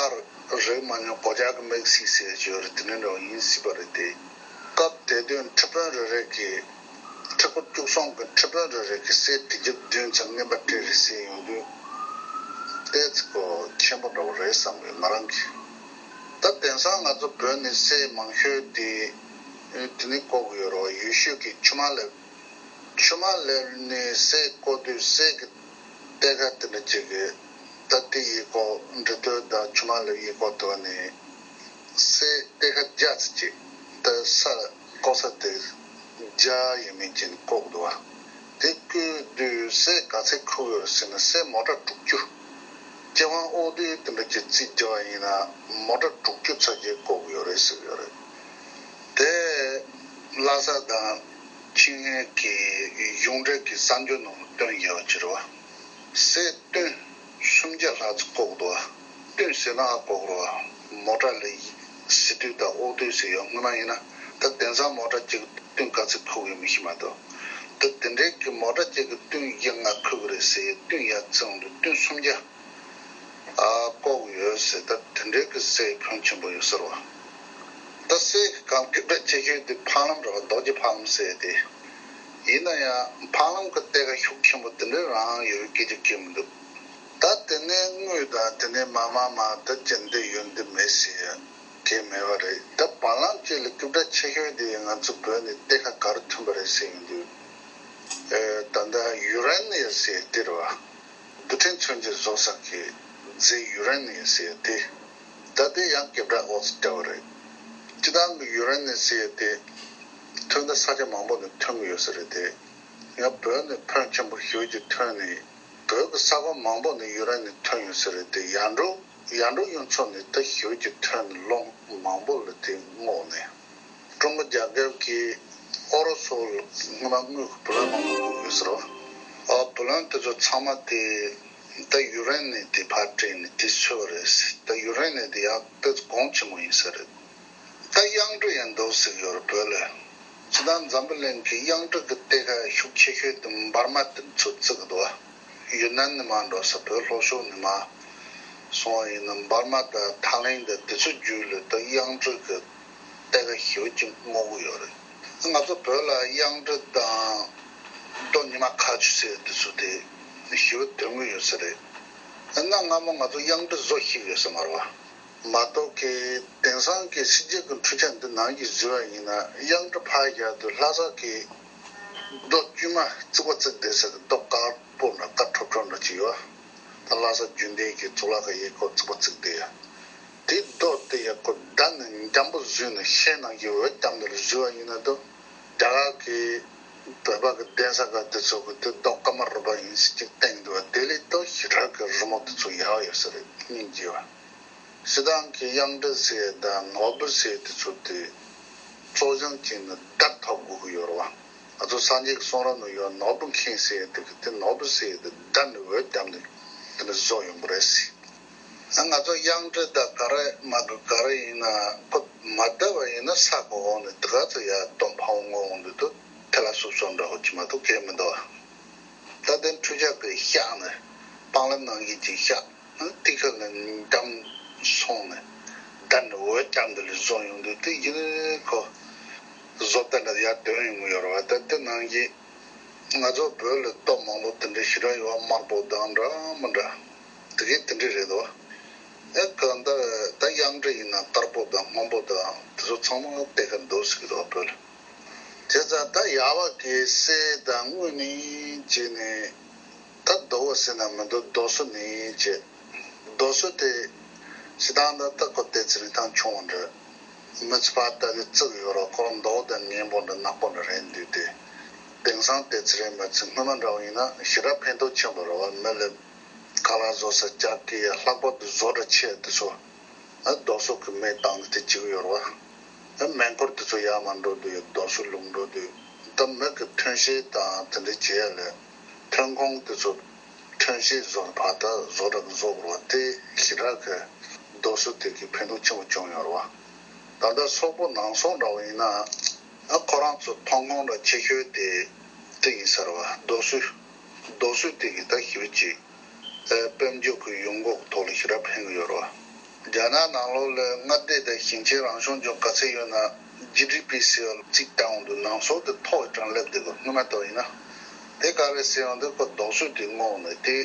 རེག་མ་མྱོང་སྒོ་ལྕགས་ཀྱི་མིག་གཟིགས་ཟེར་གྱི་ཡོད་རེད། དེ་འདྲ་འདྲ་བོ་ཡིན་སྲིད་པ་རེད་དེ། སྐབས་དེ་དུས་ཁྲི་དཔོན་རེ་རེ་གིས། ཁྲི་སྐོར་བཅུ་གསུམ་གྱི་ཁྲི་དཔོན་རེ་རེ་གིས་གསེར་ཁྲི་རྒྱབ་བདུན་ཙམ་རྔན་པ་སྤྲད་རེད་ཟེར་ཡོང་དུས། ཏོག་ཙམ་གོ་ཆེན་པོ་འདྲ་བོ་རེད་བསམ་གི་ང་རང་གིས། ད་དེང་སང་ང་ཚོ་བོད་ནས་གསེར་མང་ཤོས་དེ་དེ་ནས་བརྐོ་གི་ཡོད་རེད་བ། ཡུལ་ཤུལ་གྱི་ཆུ་དམར་ལེབ། ཆུ་དམར་ལེབ་ནས་གསེར་བརྐོ་དུས་གསེར་གྱི་གཏེར་ཁ་དེ་འདྲ་ཅིག་གི། ད་དེ་ཡིག་སྐོགས་འབྲི་དོན་དང་ཆུ་དམར་ལེབ་ཡིག་སྐོགས་དེ་བ་ནས། གསེར་གཏེར་ཁ་བརྒྱ་ཙམ་ཅིག་ད་ས་བརྐོ་ས་དེ་བརྒྱ་ཡས་མས་ཅིག་བརྐོ་གི་འདུག་བ། དེ་བརྐོས་དུས་གསེར་ག་ཚད་ཁུག་ཡོད་རེད་ཟེར་ན། གསེར་མོ་ཊ་དྲུག་ཅུ། སྤྱི་དབང་ཨོ་དེ་དེ་འདྲ་ཅིག་རྩིས་རྒྱག་པ་ཡིན་ན་མོ་ཊ་དྲུག་ཅུ་ཚོད་ཅིག་བརྐོ་གི་ཡོད་རེད་ཟེར་གི་ཡོད་རེད། དེ་ལྷ་ས་དང་ཆིངས་ཡན་གྱི་གཞུང་འབྲེལ་གྱི་གསར་འགྱུར་ནང་བཏོན་ཡོད་ཅེས་རེད་བ། གསེར་ཏོན་སུམ་བརྒྱ་ལྷག་ཙམ་བརྐོ་གི་འདུག་བ། བཏོན་ཟེར་ན་ཨ་གོ་གི་རེད་བ། མོ་ཊ་ལ་ཟེར་དུས་དང་ཨོ་དུས་ཟེར་ཡོད། སྔོན་མ་ཡིན་ན་ད་དེང་སང་མོ་ཊ་གཅིག་བཏོན་ག་ཚོད་ཁུག་ཡོད་མི་ཤེས་མ་གཏོགས། ད་དེ་འདྲའི་གི་མོ་ཊ་གཅིག་གི་བཏོན་བཞི་ལྔ་ཁུག་རེད་ཟེར། བཏོན་ཡ་བརྩི་འོང་དུས་བཏོན་སུམ་བརྒྱ་ཨ་བཀོག་ཡོད་ཟེར། ད་དེ་འདྲའི་གི་སའི་ཕོན་ཆེན་པོ་ཡོད་ཟེར་བ། ད་སའི་གི་གང་སྐད་གྲགས་ཆེ་ཤོས་དེ་འཕང་ལམ་རེད་བ། རྡོ་རྗེ་འཕང་ལམ་ཟེར་དེ། ཡིན་ན་ཡང་འཕང་ལམ་གི་གཏད་ཁ་ཤུགས་ཆེན་པོ་དེ་འདྲའི་རང་ཡོད་སྐད་ཆ་སྐྱེ་མི་འདུག་ད་དེ་ནས་དངུལ་དང་དེ་ནས་མ་མ་མ་ད་ཅི་འདི་ཡོད་འདི་མེད་ཟེར་ཡ་གལ་མེད་པ་རེད། ད་བར་ལམ་གཅིག་ལ་སྐད་གྲགས་ཆེ་ཤོས་དེ་ང་ཚོ་བོད་ནས་གཏད་ཁ་ག་རེ་ཐོན་པ་རེད་ཟེར་ཡོང་དུས། ཨེ། ད་ལྟ་ཡུ་རེ་ནི་ཡ་ཟེར་དེ་རེད་བ། རྡུལ་ཕྲན་མཚོན་ཆ་བཟོ་ས་གི་རྫས་ཡུ་རེ་ནི་ཡ་ཟེར་དེ། ད་དེ་ཡང་སྐད་གྲགས་ཨོ་ཙི་འདྲ་བ་རེད། སྤྱི་བཏང་གི་ཡུ་རེ་ནི་ཟེར་དེ་ཐོན་ད་ས་ཆ་མང་པོ་ནས་ཐོན་གི་ཡོད་ས་རེད་དེ། ཡང་བོད་ནས་ཕོན་ཆེན་པོ་ཞེ་ཅིག་ཐོན་ནས། བོད་ཀྱི་ས་ཁོངས་མང་པོ་ནས་ཡུ་རེ་ནི་ཐོན་ཡོད་ས་རེད་དེ། ཡར་འབྲོག་ཡར་འབྲོག་གཡུ་མཚོ་ནས་ད་ཞེ་ཅིག་ཐོན་ནས་ལོ་མང་པོ་ལ་དེ་སྔོག་ནས། ཀྲུང་གོ་རྒྱལ་ཁབ་ཀྱིས་ཨོ་རོ་སོ་ལ་སྔོན་མ་དངུལ་གྱི་བུ་ལོན་མང་པོ་བསྐུར་ཡོད་ཟེར་བ། ཨ། བུ་ལོན་དེ་ཚོ་ཚང་མ་དེ་ད་ཡུ་རེ་ནི་དེ་ཕར་སྤྲད་ནས་དེ་ཚོས་པ་རེད། ད་ཡུ་རེ་ནི་དེ་ཡང་དེ་གོང་ཆེན་པོ་ཡིན་ས་རེད། ད་གཡང་འབྲི་ཡང་འདུག་ཟེར་གྱི་ཡོད་རེད་བོད་ལ། ཇི་ལྟར་འཛམ་བུ་གླིང་གི་གཡང་འབྲི་གི་གཏད་ཁ་ཤུགས་ཆེ་ཤོས་དེ་འབར་མ་དེ་ཚོ་བརྩི་གི་འདུག་བ། ཡུན་ནན་ནས་མར་འགྲོ་ས། བོད་ལྷོ་ཕྱོགས་ནས་མར་སོང་བ་ཡིན་ན། འབར་མ་དང་ཐའི་ལེན་དང་དེ་ཚོ་བརྒྱུད་ལ་ད་གཡང་འབྲི་གི་གཏད་ཁ་ཞེ་ཅིག་སྔོག་གི་ཡོད་རེད། ང་ཚོ་བོད་ལ་གཡང་འབྲི་དང་རྡོ་ཉི་མ་ཁ་ཆུ་ཟེར་དེ་ཚོ་དེ་ཞེ་པོ་ཐོན་གི་ཡོད་ས་རེད། གནའ་སྔ་མོ་ང་ཚོ་གཡང་འབྲི་བཟོ་ཤེས་ཡོད་ས་མ་རེད་བ། མ་གཏོགས་ཀྱི་དེང་སང་གི་ཕྱི་རྒྱལ་གྱི་འཕྲུལ་ཆས་འདི་ནང་བཞིན་བཟོས་པ་ཡིན་ན། གཡང་འབྲི་ཕར་བཞག་དུས་ལྷ་ས་གི་རྡོ་དཀྱུས་མ་རྩིག་པ་བརྩིགས་བསྡད་ས་གི་རྡོ་དཀར་པོ་འདྲ་དཀར་ཁྲོབ་ཁྲོབ་འདྲ་ཅིག་ཡོད། ད་ལྷ་ས་རྒྱུན་ལྡན་གྱི་གཙུག་ལག་ཁང་ཡས་སྐོར་རྩིག་པ་བརྩིགས་བསྡད་ཡ། དེ་རྡོ་དེ་ཡས་སྐོར་བརྡར་ནས་འཇམ་པོ་བཟོས་ནས་ཤེལ་ནང་གི་འོད་བརྒྱབ་ནས་བཟོས་པ་ཡིན་ན། ད་རྒྱ་གར་གྱི་བོད་པ་གི་གདན་ས་ཁག་དེ་ཚོ་གི་དེ་རྡོ་སྐར་མ་རུ་པ་ཡིན་ཟེར་ཅིག་བསྟན་འདུག་བ། དེ་ལས་ད་ཞེ་དྲག་གི་རི་མོ་དེ་ཚོ་ཡག་ཡོད་ས་རེད། སྙིང་རྗེ་བ། སྤྱིར་བཏང་གི་གཡང་འབྲི་ཟེར་དང་ནོར་བུ་ཟེར་དེ་ཚོ་དེ་གཙོ་བྱང་བྱས་ནས་བརྡར་ཐོབ་དགོས་ཀྱི་ཡོད་རེད་བ། ང་ཚོ་སངས་རྒྱས་ཀྱི་གསུང་རབ་ནང་ཡོད། ནོར་བུ་མཁན་ཟེར་དེ་གི་དེ་ནོར་བུ་ཟེར་དེ་བརྡར་ནས་འོད་བརྒྱབ་ནས་དེ་ནས་བཟོ་ཡོང་གི་རེད་ཟེར། ང་ཚོ་གཡང་འབྲི་དང་ག་རེ་མ་གི་ག་རེ་ཡིན་ན་ཁོ་མ་བརྡར་བ་ཡིན་ན་ས་གི་འོག་ནས་དེ་ག་ཚོད་ཡར་སྟོང་ཕ་བོང་ངོ་འོང་དུས་དེ་ཐལ་བ་སུབ་སུབ་འདྲ་བོ་ཅིག་མ་གཏོགས་གལ་མི་འདུག་བ། ད་དེ་འཕྲུལ་ཆས་ཀྱིས་བཤགས་ནས་སྤང་ལམ་ནང་བཞིན་ཅིག་བཤགས། ཏི་ཁ་ལ་འགྲམ་སོང་ནས་བརྡར་ནས་འོད་བརྒྱབ་འདི་ལ་བཟོ་ཡོང་དུས་དེ་ཡིན་ཁོ། བཟོ་ལྟ་འདྲ་ཡར་ཐོན་ཡོང་གི་ཡོད་རེད་བ། ད་དེ་ནང་བཞིན་ང་ཚོ་བོད་ལ་རྡོ་མང་པོ་དེ་འདྲ་ཞེ་དྲག་ཡོད་བ། དམར་པོ་དང་འདྲ་མི་འདྲ་དེ་གས་དེ་འདྲ་རེད་དོ། ཨེ་གང་ལྟར་ད་གཡང་འབྲི་ཡིན་ན་དཀར་པོ་དང་སྔོན་པོ་དང་དེ་ཚོ་ཚང་མ་གཏད་ཁ་འདུག་ཟེར་གི་འདུག་བ་བོད་ལ། བྱས་ཙང་ད་ཡག་པ་གི་གསེར་དང་དངུལ་ནི་བྱས་ནས། ད་རྡོ་བོ་ཟེར་ན་མི་འདུག་རྡོ་སོལ་ནི་བྱས། རྡོ་སོལ་དེ་སྤྱིར་བཏང་ད་ལྟ་ཁོ་དེ་ཚེ་རིང་ཐང་ཆུང་བ་འདྲ། མི་ཚེ་ཕར་ལྟ་དེ་བརྩིགས་ཡོད་ར། ཁོ་རང་མདོག་དང་མཉེན་པོ་འདྲ་ནག་པོ་འདྲ་རེད་འདུག་སྟེ། དེང་སང་དེ་ཚེ་རིང་མི་ཚེ་སྔོན་མ་འདྲ་བ་ཡིན་ན་ཞེ་དྲག་ཕན་ཐོགས་ཆེན་པོ་རེད་བ། མི་ལ་ཁ་ལག་བཟོ་ས་ལྕགས་ཀྱི་ཡ་ལྷག་པར་དུ་བཟོ་གྲྭ་ཆེ་དེ་ཚོ། ཨ་རྡོ་སོལ་གྱི་མེ་བཏང་ནས་དེ་བྱེད་ཀྱི་ཡོད་རེད་བ། ཨ་མེ་འཁོར་དེ་ཚོ་ཡར་མར་འགྲོ་དུས་རྡོ་སོལ་བླུགས་འགྲོ་དུས། ད་མི་གི་ཐོན་སྐྱེད་དང་དེ་འདྲ་བྱེད་ཡ་ལ་ཐོན་ཁུངས་དེ་ཚོ་ཐོན་སྐྱེད་བཟོ་བར་ད་བཟོ་གྲྭ་གི་བཟོ་དགོས་རེད་བ། དེ་ཞེ་དྲག་གི་རྡོ་སོལ་དེ་གི་ཕན་ཐོགས་ཆེན་པོ་བྱུང་ཡོད་རེད་བ། ད་ལྟ་སོག་པོ་ནང་སོག་འདྲ་བོ་ཡིན་ན། ཨ་ཁོ་རང་ཚོ་ཐོན་ཁུངས་འདྲ་ཆེ་ཤོས་དེ་དེ་ཡིན་ས་རེད་བ། རྡོ་སོལ། རྡོ་སོལ་དེ་གི་ད་ཞེ་པོ་ཅིག་དཔལ་འབྱོར་གྱི་ཡོང་སྒོ་གི་ཐོག་ལ་ཞེ་དྲག་ཕན་གྱི་ཡོད་རེད་བ། རྒྱ་ནག་ནང་ལོགས་ལ་མངའ་སྡེ་དང་ཞིང་ཆེན་རང་སྐྱོང་ལྗོངས་ག་ཚད་ཡོད་ན། ཇི་ཌི་པི་ཟེར་བ་གཅིག་བཏང་འོང་དུས་ནང་སོག་དེ་མཐོ་བའི་གྲངས་སླེབས་བསྡད་དགོས། སྔོན་མ་ལྟ་བུ་ཡིན་ན། དེ་ག་རེ་ཟེར་ཡོང་དུས་ཁོ་རྡོ་སོལ་དེ་བསྔོགས་ནས་དེ་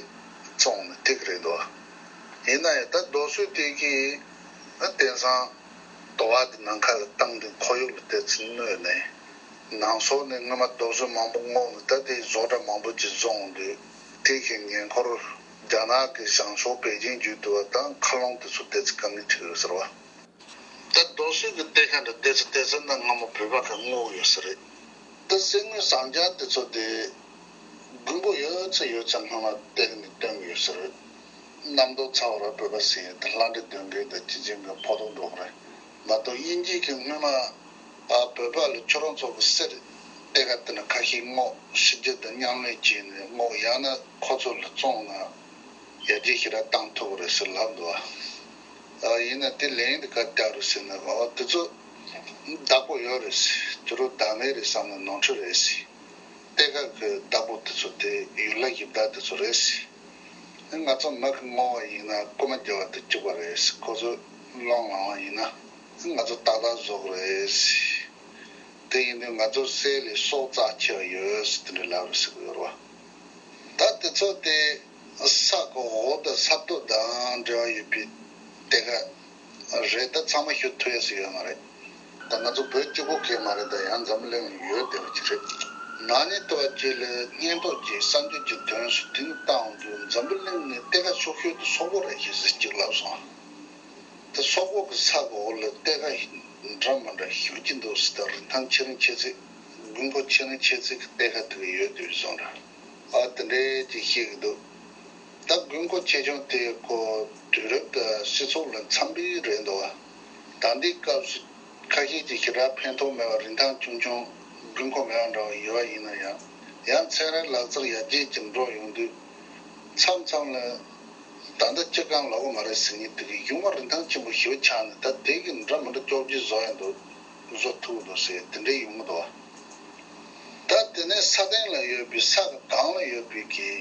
བཙོངས་ནས་དེ་ག་རེད་འདུག་ཡིན་ན་ཡང་ད་རྡོ་སོལ་དེ་གིས་ཨ་དེང་སང་དོ་བ་དེ་ནམ་མཁའ་ལ་བཏང་དུས་ཁོར་ཡུག་ལ་དེ་ཚོ་གནོད་ནས། ནང་སོག་ནས་སྔོན་མ་རྡོ་སོལ་མང་པོ་བསྔོགས་ནས་ད་དེ་བཟོ་གྲྭ་མང་པོ་ཅིག་བཟོ་འོང་དུས། དེ་གི་ཉེ་འཁོར་རྒྱ་ནག་གི་བྱང་ཕྱོགས་པེ་ཅིང་བརྒྱུད་དུ་བ་དང་མཁའ་རླུང་དེ་ཚོ་དེ་ཚོ་དཀའ་ངལ་འཕྲད་ཡོད་ཟེར་བ། ད་རྡོ་སོལ་གྱི་གཏེར་ཁ་འདྲ་དེ་ཚོ་དེ་ཚོ་ནི་སྔ་མོ་བོད་པ་གིས་བསྔོགས་ཡོད་ས་རེད། ད་གསེར་དངུལ་ཟངས་ལྕགས་དེ་ཚོ་དེ་དགོས་མཁོ་ཡོད་ཚད་ཡོད་ཚད་སྔོན་མ་གཏེར་ནས་བཏོན་ཡོད་ས་རེད། གནམ་རྡོ་ཚ་བ་ར་བོད་པ་ཟེར་ཡས་དེ་ལྷ་འདྲེ་གདོན་བགེགས་དང་སྤྱི་བྱིངས་ཀྱི་ཕོག་ཐུག་འགྲོ་གི་རེད། མ་གཏོགས་དབྱིན་ཇི་གིས་སྔོན་མ་ཨ་བོད་པ་ལ་ཁྱོད་རང་ཚོ་གི་གསེར་གཏེར་ཁ་དེ་ནས་ཁ་ཤས་བསྔོགས། ཕྱི་རྒྱལ་དུ་མཉམ་ལས་བྱས་ནས་བསྔོགས། ཡང་ན་ཁོ་ཚོ་ལ་བཙོངས་ན་ཡར་རྒྱས་ཞེ་དྲག་བཏང་ཐུབ་ཀྱི་རེད་ཟེར་ལབ་འདུག་ཨ། ཡིན་ན་དེ་ལན་དེ་ག་རྒྱག་རེད་ཟེར་ན། ཨོ་དེ་ཚོ་བདག་པོ་ཡོད་རེད་ཟེར། དེ་རུ་བདག་མེད་རེད་བསམ་ན་ནོར་འཁྲུལ་རེད་ཟེར། གཏེར་ཁ་གི་བདག་པོ་དེ་ཚོ་དེ་ཡུལ་ལྷ་གཞི་བདག་དེ་ཚོ་རེད་ཟེར། ང་ཚོ་མི་གི་བསྔོ་བ་ཡིན་ན་རྐུ་མ་རྒྱག་པ་དེ་གཅིག་པ་རེད་ཟེར། ཁོ་ཚོ་སློང་ལངས་པ་ཡིན་ན་ང་ཚོ་ཏག་ཏག་བཟོ་གི་རེད་ཟེར། དེ་ཡིན་དུས་ང་ཚོ་སྲས་ལས་སྲོག་རྩ་ཆེ་བ་ཡོད་ཟེར་དེ་འདྲ་ལབ་རེད་ཟེར་གི་ཡོད་རེད་བ། ད་དེ་ཚོ་དེ་ས་གི་འོག་དང་ས་རྡོ་དང་འབྲེལ་བ་ཡོད་པའི་གཏེར་ཁ་རེད། ད་ཚང་མ་ཞུ་ཐུབ་ཡ་ཟིག་ཡོད་མ་རེད། ད་ང་ཚོ་བོད་གཅིག་པོ་གས་མ་རེད། ད་ཡང་འཛམ་བུ་གླིང་ལ་ཡོད་བསྡད་པ་ཅིག་རེད། ན་ནིང་ལྟ་བ་ཅིག་ལ་སྙན་ཐོ་གཅིག་གསར་འགྱུར་གྱི་དོན་སུ་དེ་ནི་བཏང་འོང་དུས་འཛམ་བུ་གླིང་ནི་གཏེར་ཁ་ཤུགས་ཤུགས་དུ་སོག་པོ་རེད་ཞེས་ཟེར་གཅིག་ལབ་སོང་། ད་སོག་པོ་གི་ས་གི་འོག་ལ་གཏེར་ཁ་འདྲ་མི་འདྲ་ཞུ་གྱི་འདུག་ཟེར། ད་རིན་ཐང་ཆེ་རིང་ཆེ་ཚིག་དགོས་མཁོ་ཆེ་རིང་ཆེ་ཚིག་གི་གཏེར་ཁ་དེ་ག་ཡོད་དུས་སོང་ར། ཨ་དེ་འདྲའི་ཅིག་བཤད་གི་འདུག་ད་དགོས་མཁོ་ཆེ་ཆུང་དེ་ཁོ་དུས་རབས་དང་སྤྱི་ཚོགས་ལ་འཚམ་པའི་རེད་འདུག་ད་ལྟའི་སྐབས་སུ་ཁ་ཤས་ཀྱིས་ཞེ་དྲག་ཕན་ཐོགས་མེད་པ། རིན་ཐང་ཆུང་ཆུང་། དགོས་མཁོ་མེད་པ་འདྲ་བ་ཡོད་པ་ཡིན་ན་ཡང་། ཡང་ཚན་རིག་ལག་རྩལ་ཡར་རྒྱས་ཀྱི་འགྲོ་ཡོང་དུས་མཚམས་མཚམས་ལ་ད་ལྟ་སྤྱིར་བཏང་ལོག་གི་མ་རེད་ཟེར་མཁན་དེ་གི་གཞུང་མ་རིན་ཐང་ཆེན་པོ་ཞེ་པོ་ཆགས་ནས། ད་དེ་གི་འདྲ་མི་འདྲ་སྐྱོབ་རྒྱུ་བཟོ་ཡ་འདུག་བཟོ་ཐུབ་འདུག་ཟེར་དེ་འདྲའི་ཡོང་གི་འདུག་ད་དེ་ནས་ས་སྟེང་ལ་ཡོད་པའི་ས་གི་སྒང་ལ་ཡོད་པའི་གི་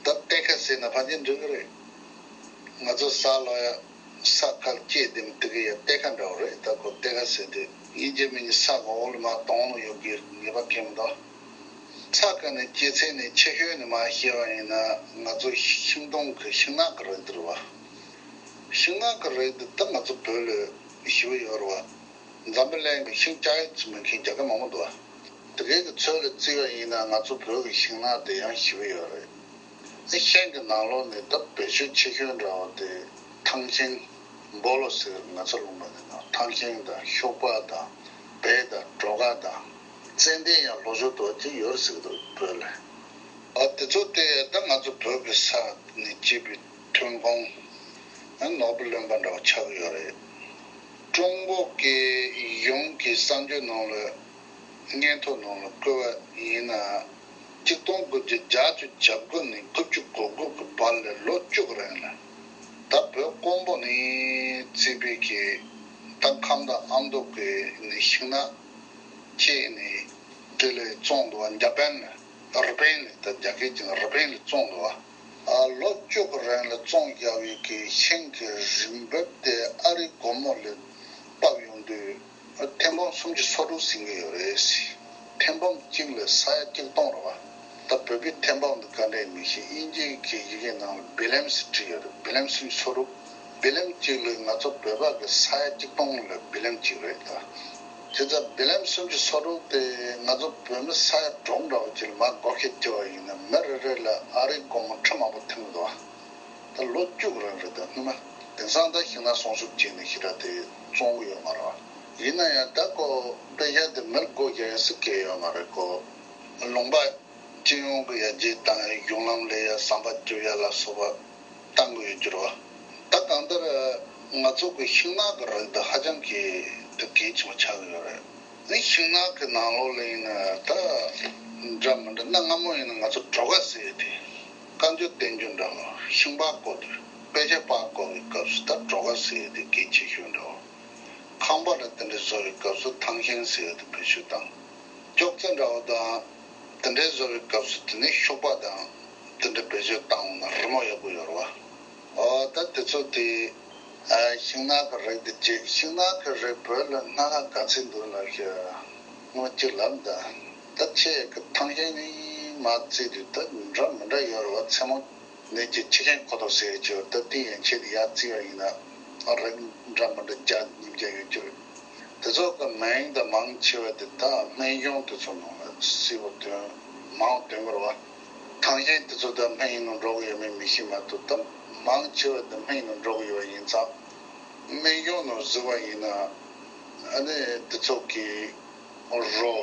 ད་གཏེར་ཁ་ཟེར་ན་ཕལ་ཆེར་འགྲིག་གི་རེད། ང་ཚོ་ས་ལོག་ཡ་ས་ཁར་སྐྱེས་དེ་མི་དེ་གི་ཡ་གཏེར་ཁ་འདྲ་བོ་རེད། ད་ཁོ་གཏེར་ཁ་ཟེར་དུས་དབྱིན་ཇི་མིང་ནི་ས་གི་འོག་ལ་མར་དོང་ལ་ཡོད་གི་ངེས་པ་གང་ཡང་མི་འདུག་ས་ཁ་ནས་སྐྱེས་ཚད་ནི་ཆེ་ཤོས་ནི་མར་བཤད་པ་ཡིན་ན་ང་ཚོ་ཤིང་སྡོང་གི་ཤིང་ནགས་གི་རིགས་དེ་རེད་བ། ཤིང་ནགས་གི་རིགས་དེ་ད་ང་ཚོ་བོད་ལ་ཞེ་པོ་ཡོད་རེད་བ། འཛམ་བུ་གླིང་གི་ཤིང་ལྕགས་ཡོད་ཚོད་མེད་མཁན་རྒྱ་གར་མང་པོ་འདུག་བ། དེ་གའི་གི་ཚོད་ལ་བརྩིས་པ་ཡིན་ན་ང་ཚོ་བོད་ཀྱི་ཤིང་ནགས་དེ་ཡང་ཞེ་པོ་ཡོད་རེད། ཨ་ཤིང་གི་ནང་ལོགས་ནས་ད་བེད་སྤྱོད་ཆེ་ཤོས་འདྲ་བ་དེ་ཐང་ཤིང་། སྦོ་ལོ་ཟེར་ང་ཚོ་ལུང་པ་ནས་ན། ཐང་ཤིང་དང་ཤོག་སྦག་དང་བལ་དང་སྒྲོ་སྐག་དང་ཙན་དན་ཡང་ལྷོ་ཕྱོགས་དུ་ཅིག་ཡོད་རེད་ཟེར་གི་འདུག་བོད་ལ། ཨ་དེ་ཚོ་དེ་ད་ང་ཚོ་བོད་ཀྱི་ས་ནས་སྐྱེས་པའི་ཐོན་ཁུངས་ནོར་བུ་ལོན་པ་འདྲ་བ་ཆགས་ཀྱི་ཡོད་རེད། ཀྲུང་གོ་གི་གཞུང་གི་གསར་འགྱུར་ནང་ལ་སྙན་ཐོ་ནང་ལ་བཀོད་པ་ཡིན་ན། གཅིག་སྟོང་དགུ་བརྒྱ་བརྒྱད་ཅུ་གྱ་དགུ་ནས་དགུ་བཅུ་གོ་དགུ་གི་བར་ལ་ལོ་བཅུ་གི་རིང་ལ། ད་བོད་ཀོང་པོ་ནས་བརྩིས་པའི་གི་ད་ཁམས་དང་ཨ་མདོ་གི་ནས་ཤིང་ནགས་སྐྱེས་ནས་དེ་ལས་བཙོངས་འདུག་བ། འཇར་པན་ལ། རི་པིན་ལ། ད་རྒྱ་སྐད་ཀྱི་རི་པིན་ལ་བཙོངས་འདུག་བ། ཨ་ལོ་བཅུ་གི་རིང་ལ་བཙོངས་བཞག་པའི་གི་ཤིང་གི་རིན་འབབ་དེ་ཨ་རིའི་སྒོར་མོ་ལ་ཕབ་ཡོང་དུས། ཐེར་འབུམ་སུམ་ཅུ་སོ་དྲུག་ཟིན་གྱི་ཡོད་རེད་ཟེར། ཐེར་འབུམ་གཅིག་ལ་ས་ཡ་གཅིག་སྟོང་རེད་བ། ད་བོད་པའི་ཐེར་འབུམ་འདི་ག་འདྲས་མི་ཤེས། དབྱིན་ཇིའི་གི་ཡི་གེ་ནང་ལ་བི་ལེམ་ཟེར་བྲིས་ཡོད་རེད། བི་ལེམ་སུམ་ཅུ་སོ་དྲུག་བི་ལེམ་གཅིག་ལ་ང་ཚོ་བོད་པ་གི་ས་ཡ་གཅིག་སྟོང་ལ་བི་ལེམ་གཅིག་རེད་ད། དེ་ཙང་བི་ལེམ་སུམ་ཅུ་སོ་དྲུག་དེ་ང་ཚོ་བོད་མི་ས་ཡ་དྲུག་འདྲ་བོ་ཅིག་ལ་མར་བགོ་བཤའ་བྱས་པ་ཡིན་ན། མི་རེ་རེ་ལ་ཨ་རིའི་སྒོར་མོ་ཁྲི་མང་པོ་ཐོན་གྱི་འདུག་བ། ད་ལོ་བཅུ་གི་རིང་རེད་ད་སྔོན་མ། དེང་སང་ད་ཤིང་ནགས་སྲུང་སྐྱོབ་བྱས་ནས་ཞེ་དྲག་དེ་བཙོང་གི་ཡོད་མ་རེད་བ། ཡིན་ན་ཡང་ད་ཁོ་དཔེ་ཆ་དེ་མི་ལ་སྒོ་རྒྱག་ཡ་སུ་གང་ཡོད་མ་རེད། ཁོ་ལུང་པ་སྤྱི་ཡོངས་ཀྱི་ཡར་རྒྱས་བཏང་ཡ། གཞུང་ལམ་ལས་ཡ། ཟམ་པ་རྒྱུག་ཡ་ལ་སོགས་པ་བཏང་གི་ཡོད་རྒྱུ་རེད་བ། ད་གང་ལྟར་ང་ཚོ་གི་ཤིང་ནགས་ཀྱི་རིགས་དེ་ཧ་ཅང་གི་དེ་གལ་ཆེན་པོ་ཆགས་ཀྱི་ཡོད་རེད། ནི་ཤིང་ནགས་ཀྱི་ནང་ལོགས་ལ་ཡིན་ན་ད་འདྲ་མི་འདྲ། གནའ་སྔ་མོ་ཡིན་ན་ང་ཚོ་གྲོ་ག་ཟེར་ཡ་དེ། བཀའ་འགྱུར་བསྟན་འགྱུར་འདྲ་བོ། ཤིང་པར་བརྐོ་དུས། དཔེ་ཆ་པར་བརྐོ་བའི་སྐབས་སུ་ད་གྲོ་ག་ཟེར་ཡ་དེ་གལ་ཆེ་ཤོས་འདྲ་བོ། ཁང་པ་ལ་དེ་འདྲ་བཟོ་བའི་སྐབས་སུ་ཐང་ཤིང་ཟེར་ཡ་དེ་བེད་སྤྱོད་བཏང་། ཅོག་ཙེ་འདྲ་བོ་དང་དེ་འདྲ་བཟོ་བའི་སྐབས་སུ་དེ་ནི་ཤོག་པ་དང་དེ་འདྲ་བེད་སྤྱོད་བཏང་འོང་ན་རི་མོ་ཡག་པོ་ཡོད་རེད་བ། ཨོ་ད་དེ་ཚོ་དེ། ཨ་ཤིང་ནགས་ཀྱི་རིགས་དེ་བྱས། ཤིང་ནགས་ཀྱི་རིགས་བོད་ལ་སྣ་ཁ་ག་ཚོད་འདུག་ལབ་ཤག་སྔོན་གཅིག་ལབ་ད། ད་ཁྱེད་ཀྱི་ཐང་ཤིང་ནི་མར་བརྩིས་དུས་ད་འདྲ་མི་འདྲ་ཡོད་རེད་བ། མཚན་མོ་ནས་ཀྱི་ཁྱི་ཤིང་ཁོ་ཐག་ཟེར་གྱི་ཡོད། ད་དེ་ཡན་ཆད་དེ་ཡར་བརྩིས་པ་ཡིན་ན་རིགས་འདྲ་མི་འདྲ་བརྒྱ་ཉིས་བརྒྱ་ཡོད་ཀྱི་རེད། དེ་ཚོ་གི་མིང་དང་མང་ཆེ་བ་དེ་ད་སྨན་གཞུང་དེ་ཚོ་ནང་ལ་གསལ་པོ་འདོན་མང་འདོན་དགོས་རེད་བ། ཐང་ཤིང་དེ་ཚོ་ད་སྨན་ཡིན་ནོ་འགྲོ་གི་ཡོད་མེད་མི་ཤེས་མ་གཏོགས། ད་མང་ཆེ་བ་ད་སྨན་ཡིན་ནོ་འགྲོ་གི་ཡོད་པ་ཡིན་ཙང་། སྨན་གཞུང་ནང་གཟིགས་པ་ཡིན་ན། ཨ་ནི་དེ་ཚོ་གི་རོ།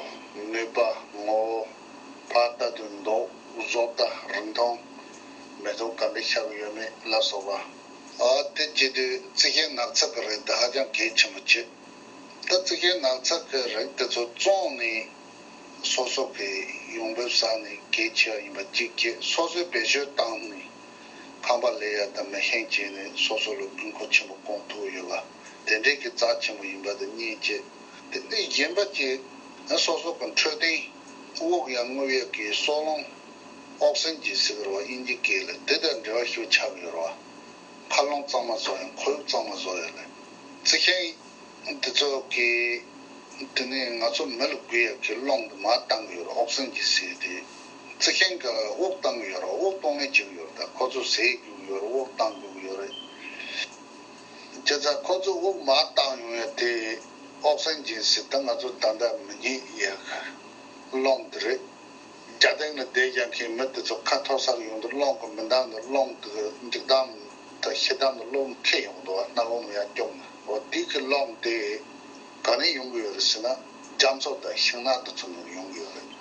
ནུས་པ། ངོ་བོ། ཕར་ལྟ་དུས་མདོག། བཟོ་ལྟ། རིང་ཐུང་། མེ་ཏོག་ག་འདྲ་ཤར་གི་ཡོད་མེད་ལ་སོགས་པ། ཨ་དེ་བྱེད་དུས་རྩི་ཤིང་ནགས་ཚལ་གྱི་རིགས་དེ་ཧ་ཅང་གལ་ཆེན་པོ་བྱེད། ད་རྩི་ཤིང་ནགས་ཚལ་གྱི་རིགས་དེ་ཚོ་བཙོངས་ནས་སོ་སོ་གི་ཡོང་འབབ་བསགས་ནས་གལ་ཆེ་བ་ཡིན་པ་གཅིག་བྱས། སོ་སོས་བེད་སྤྱོད་བཏང་ནས་ ཁང་པ་ལས་ཡ་དང་མི་ཤེས་བྱས་ནས་སོ་སོ་ལ་དགོས་མཁོ་ཆེན་པོ་སྐོང་ཐུབ་ཡོད་པ། དེ་འདྲའི་གི་རྩ་ཆེན་པོ་ཡིན་པ་དང་གཉིས་བྱས། དེ་འདྲའི་གཞན་པ་གྱི་སོ་སོ་གི་འཕྲོད་བསྟེན་དབུགས་ཡང་རྔུབ་ཡས་ཀྱི་སྲོག་རླུང་ཨོག་སིན་གྱི་ཟེར་གི་རེད་བ། དབྱིན་ཇི་སྐད་ལ་དེ་དང་འབྲེལ་བ་ཞིག་ཆགས་ཡོད་རེད་བ། མཁའ་རླུང་གཙང་མ་བཟོ་ཡ། ཁོར་ཡུག་གཙང་མ་བཟོ་ཡ་ལ་རྩི་ཤིང་དེ་ཚོ་གི། དེ་ནས་ང་ཚོ་མི་ལ་དགོས་ཡ་གི་རླུང་དེ་མར་བཏང་གི་ཡོད་རེད། ཨོག་སིན་གྱི་ཟེར་དེ། རྩི་ཤིང་གི་དབུགས་བཏང་གི་ཡོད་རེད། དབུགས་གཏོང་ལེན་བྱེད་ཀྱི་ཡོད་རེད། ད་ཁོ་ཚོ་ཟས་རྒྱུག་ཡོད་རེད། དབུགས་བཏང་རྒྱུག་ཡོད་རེད། བྱས་ཙང་ཁོ་ཚོ་དབུགས་མར་བཏང་ཡོང་ཡ་དེ་ཨོག་སིན་གྱི་ཟེར་དེ་ང་ཚོ་ད་ལྟ་མི་རྙེད་ཡ་གི་རླུང་དེ་རེད། རྒྱ་སྟེང་ལ་བསྡད་ཀྱང་མཁན་མི་དེ་ཚོ་ཁ་འཐོར་ས་ཡོང་དུས་རླུང་གི་མི་འདང་དུས་རླུང་དེ་གི་འཇིགས་སྟངས་དང་ཤི་སྟངས་དེ་བློ་འཁེལ་ཡོང་འདུག་བ། སྣ་བུག་ནས་ཡར་སྐྱོག་ནས། འོ་དེ་གི་རླུང་དེ་ག་ནས་ཡོང་གི་ཡོད་རེད་ཟེར་ན། རྒྱ་མཚོ་དང་ཤིང་ནགས་དེ་ཚོ་ནས་ཡོང་གི་ཡོད་རེད།